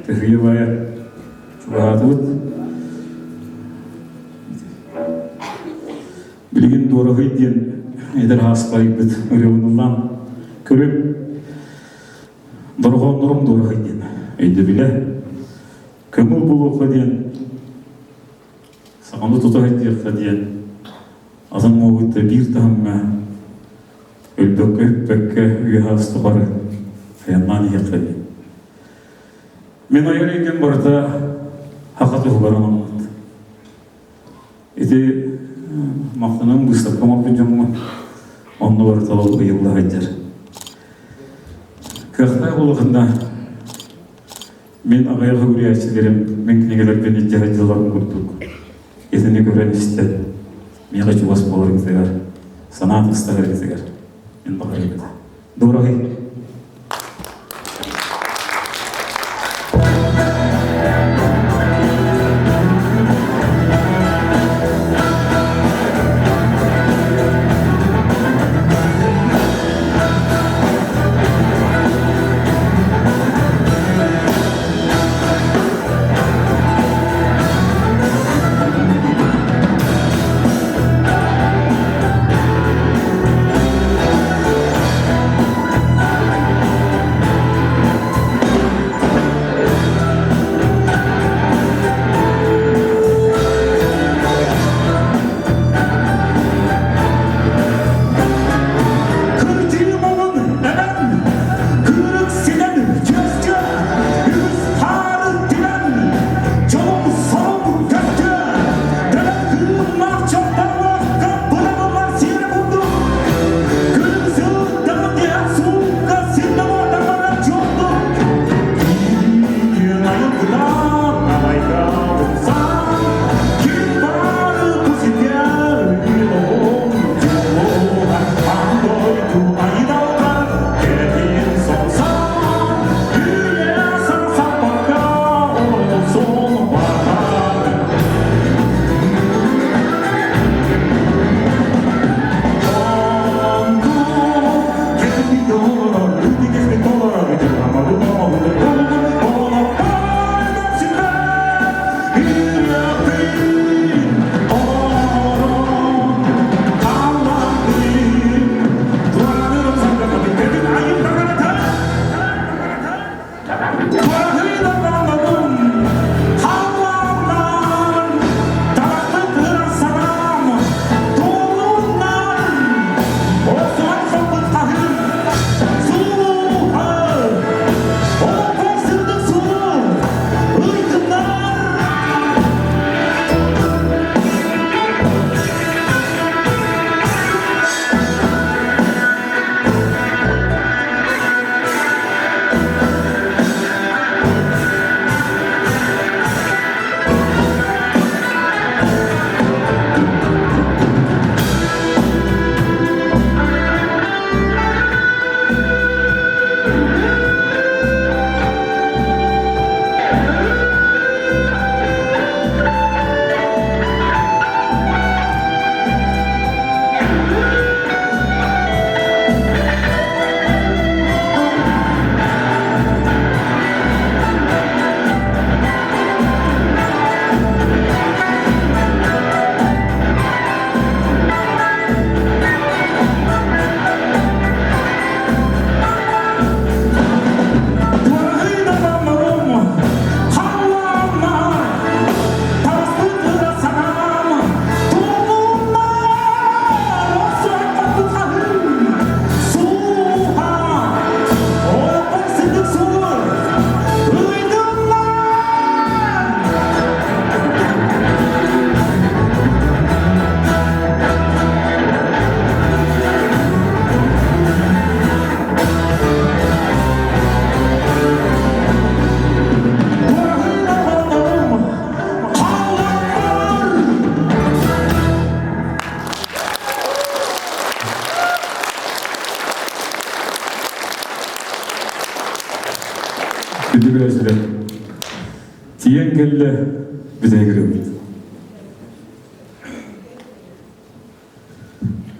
Тэһийэ баайа чугаһаатыбыт. Билигин Дуораһый диэн эдэр ааспайбыт ырыабын көрүм дорҕооннорум Дуораһый диэн өйдөбүлэ көҥүл буолуохха диэн саханы тута сылдьыахха диэн атын муобутта биир таһымҥа өлбөккө-өппөккө үөһэ тухары айаннаан иһиэххэ диэн. Мин айар эйгэм барыта хаха туһугар анаммыт. Ити махтанан быыстапка оҥорбут дьоҥҥо онно барыта ол ыйылла сылдьар. Кыахтаах буоллаххына Мин аҕыйах үгүрүйээччилэрим мин кинигэлэрбин илдьэ сылдьалларын курдук итини көрөн-истэн миэхэ чугас буоларгытыгар, санаа тастаһаргытыгар мин баҕарабын. Дорогой! Кырдьыы муҥун эбэн, кыырык синэн түөскэ, үгүс хаары тимэн, дьолум сорум көстүө, дэлэ кыымнаах чордоҥноохко быраҕыллар сиэрэ курдук, күн сылдьан диэн суукка сирдэ-уота барар чуордук, киин айылгылаах абайга умсан, ким бары бу сиргэ Күндү көрөөччүлэр, тиийэн кэллэ бүтэһик ырыабыт.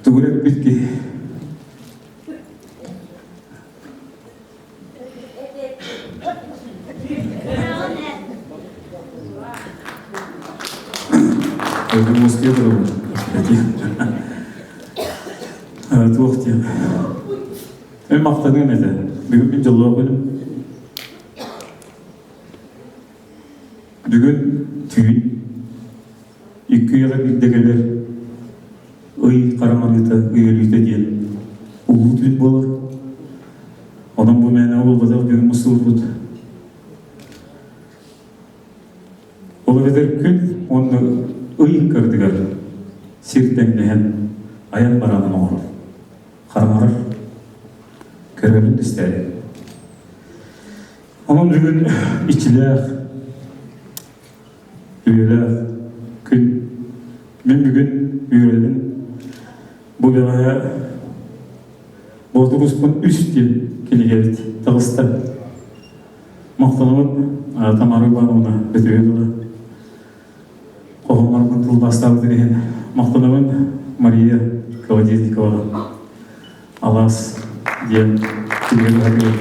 Тугу эппит киһи Бүгүн Москве турабын. Туох диэн. Мен махтаныам этэ. Бүгүн мин дьоллоох күнүм. Бүгүн түүн икки үйэҕэ биирдэ кэлэр ый хараҥарыыта, ый өлүүтэ диэн улуу түүн буолар. Онон бу мээнэ буолбатах бүгүн мустубуппут. Ол эбэтэр күн уонна ый кырдыгар сир тэҥнэһэн айан бараанын оҥорор, хараҥарар, көрөрүн истээри. Онон бүгүн иччилээх, үйэлээх күн. Мин бүгүн үөрэбин. Бу бэҕэһээ Боотуруспун үс диэн кинигэбит таҕыста. Махтанабын Тамара Ивановна Петровна хоһооннорбун тылбаастаабытын иһин махтанабын Мария Колодезникова Алаас диэн кинигэ туһатыгар.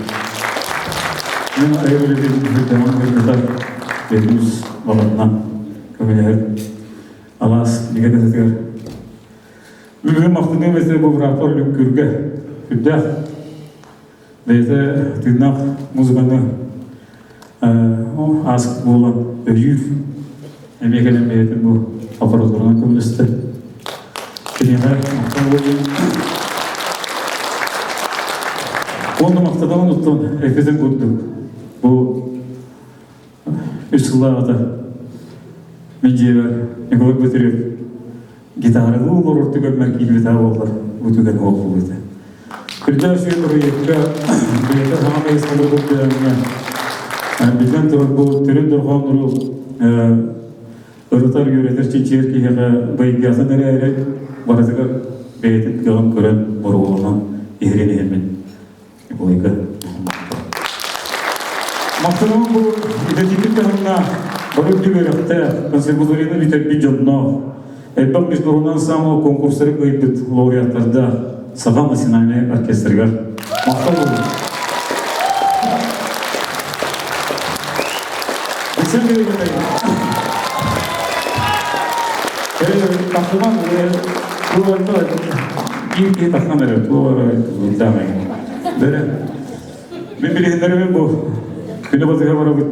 Мин айар үлэбин үрдэҕин ырытар Бэлүүс баҕатынан көмөлөһөр Алаас кинигэ кыһатыгар. Бүгүн махтаныам этэ бу бырааппар Лүҥкүргэ үрдээх бэйэтэ тыыннаах музыканы ааспыт буолан өйүүр. Эмиэ кэлэн бэйэтин бу аппаратуранан көмөлөстө. Киниэхэ махтал буоллун. Уонна махтанабын оттон эппитим курдук бу үс сыллааҕыта мин дьиэбэр Николай Бутырев гитаралыы олорор түгэммэр киирбитэ буоллар бу түгэн буолбут этэ. Кырдьаҕас үө бырайыакка бэйэтэ саҥа хайысхалары көрдөөҥҥө биллэн турар бу төрүт дорҕооннору ырытар, үөрэтэр, чинчийэр киһиэхэ байгыатын эрээри барытыгар бэйэтин кыаҕын көрөн боруобаланан иһэрин иһэммин Николайга Махтанабын бу идэтийбит таһымнаах, бары үрдүк үөрэхтээх, консерваторияны бүтэрбит дьонноох, элбэх международный ансамбл конкурстары кыайбыт лауреаттардаах Саха национальнай оркестрыгар махтал буолуҥ. Тахсыман биир киһи тахсан эрэр, туох эрэ Бэрэ. Мин билиһиннэрэбин бу. Күнү батыһа барабыт.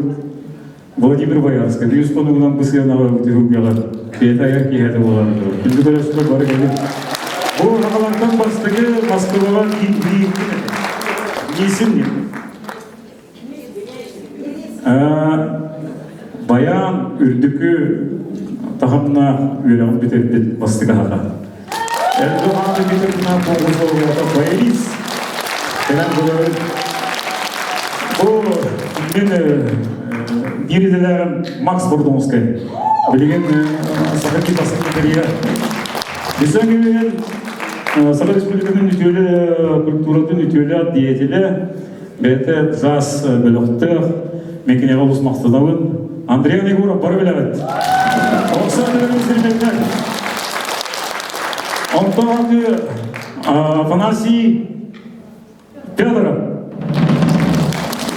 Владимир Боярскай, үс хонугунан бу сыанаҕа түһүлгэҕэ бэйэтэ айар киһи буолан күндү көрөөччүлэр бары кэлин. Бу сахалартан бастакы Москваҕа Нисин Баян үрдүкү таһымнаах үөрэҕин бүтэрбит бастакы аһаҕа. Эрдоҕан Викторовна Богословията баянист. Кэлэн көрөбүт. Бу мин биир идэлээҕим Макс Бордоҥскай. Билигин Саха китасын тэрийэр. Бисэн Саха Республикатын үтүөлэ культуратын үтүөлээх деятелэ Бэйэтэ ЗАС бөлөхтөөх, мен киниэхэ олус махтанабын. Андрей Егоров бары билэҕит. Онтон Афанасий Федоров.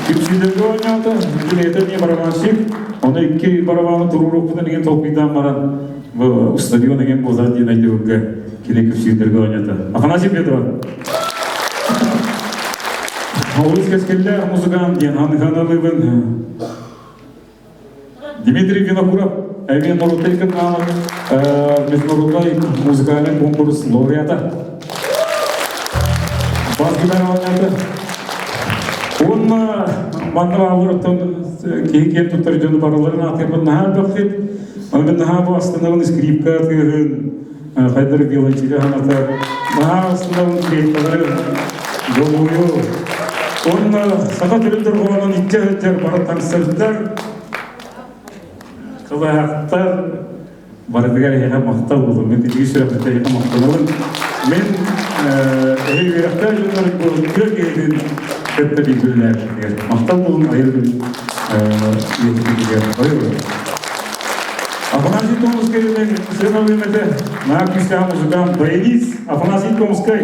Үксүүлэргэ оонньоото, бэйэтэ эмиэ барабанщик. Ону икки барабаны туруоруохпутун игин толкуйдаан баран бу стадион игин буолар диэн өйдөбүлгэ кини күпсүүрдэргэ оонньоото. Афанасий Федоров. Олус кэскиллээх музыкант диэн ханалыыбын. Дмитрий Винокуров, эмиэ норуоттай кытаанах международный музыкальный конкурс лауреата. Бас гитара оонньоото. Уонна манна баалларыттан киһи киэн туттар дьону барыларын аатырбын наһаа элбэххит. Онон наһаа бу астынабын скрипка тыаһын, хайдар виолончели санатар, наһаа астынабын флейталары, долуйу. Уонна саха төрүт дорҕоонун иччэ сылдьар бары таҥсырдар, кылаахтар, барытыгар эһиэхэ махтал буолун. Мин биһиги сүрэхпиттэн эһиэхэ махтанабын. Мин эһи үөрэхтээх дьоннор тыа киһитин кытта бииргэлээбитигэр махтал буолун айар үйэтитигэр Афанасий Томскай сыаналыым этэ. Наар күүстээх музыкант, баянист Афанасий Томскай.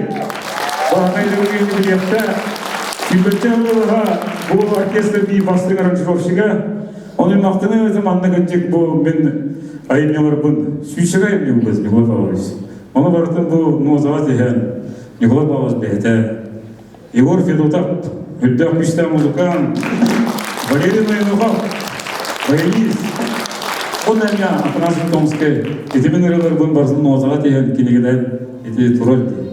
Баһанай дөрүгүн билиэхтэ. Сүүрбэччэ сыллаха бу оркестр биир бастыҥ аранжировщига. Оны махтаны өзүм манна кырдьык бу мин айымньыларбын сүүсэгэ айымньы Николай Павлович. Ону барытын бу муозаҕа тиһэн Николай Павлович бэйэтэ Егор Федотов, үрдээх күүстээх музыкант, Валерий Ноенухов, баянист, он эмиэ Афанасий Томскай итимин ырыаларбын барытын нуотаҕа тиһэн кинигэнэн ити турар дии.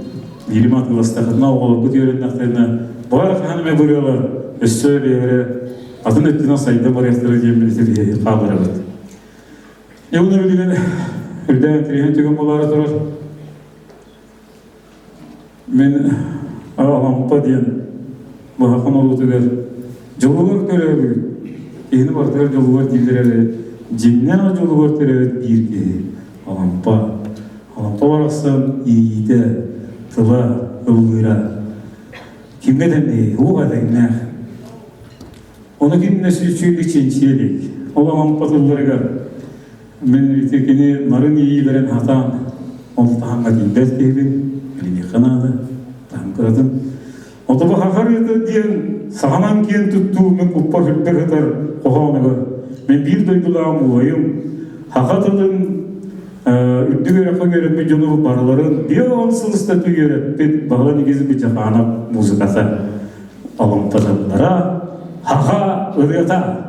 Биирим атыыластахытына оҕолорбут үөрэннэхтэринэ баар хаһан эмэ ырыалар өссө бэйэлэрэ атын өттүнэн сайда барыахтара диэммин ити хаалларабыт. Уонна билигин үрдээн тириһин түгэн буолаары турар. Мин Алампа диэн Баһахан оруутугар дьолугар төрөөбүт, киһини барытыгар дьолугар дииллэр эрэ, дьиҥнээх дьолугар төрөөбүт биир киһи Алампа. Алампа барахсан иэйиитэ, тыла, ыллыыра кимҥэ тэҥнэһий, уоҕа тэҥнээх. Ону ким да сүүчүүлүк чинчийэ илик. Ол Алампа тылларыгар мин ити кини нарын иэйиилэрин хатаан ол таһымҥа тиийбэт киһибин, билиниэххэ наада, таһым кыратын. Отобо хахарыыта диэн саҕанан киэн туттуу мин куппар сүрбэр сытар хоһоонугар мин биир дойдулаах убайым хаха тылын үрдүк үөрэххэ үөрэппит дьону барыларын 50 сыл устата үөрэппит Баһылай Никитич Бычаханов музыката олоҥхотоллоро хаха ырыата.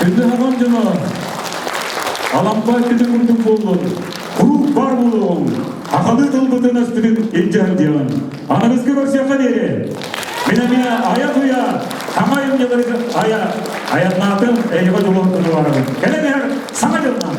Күндү хаҕам дьоно, Алампа күнү курдук буоллун, куруук баар буолуоҕуҥ, сахалыы тылбытын өспүтүн илдьэ сылдьыаҕыҥ. Аныгыскы көрсүөххэ диэри! Мин эмиэ айа-туйа, саҥа айымньылары айа, айаннаатым, эйиэхэ дьолуон тутуһарым. Кэлэн иһэр Саҥа дьылынан!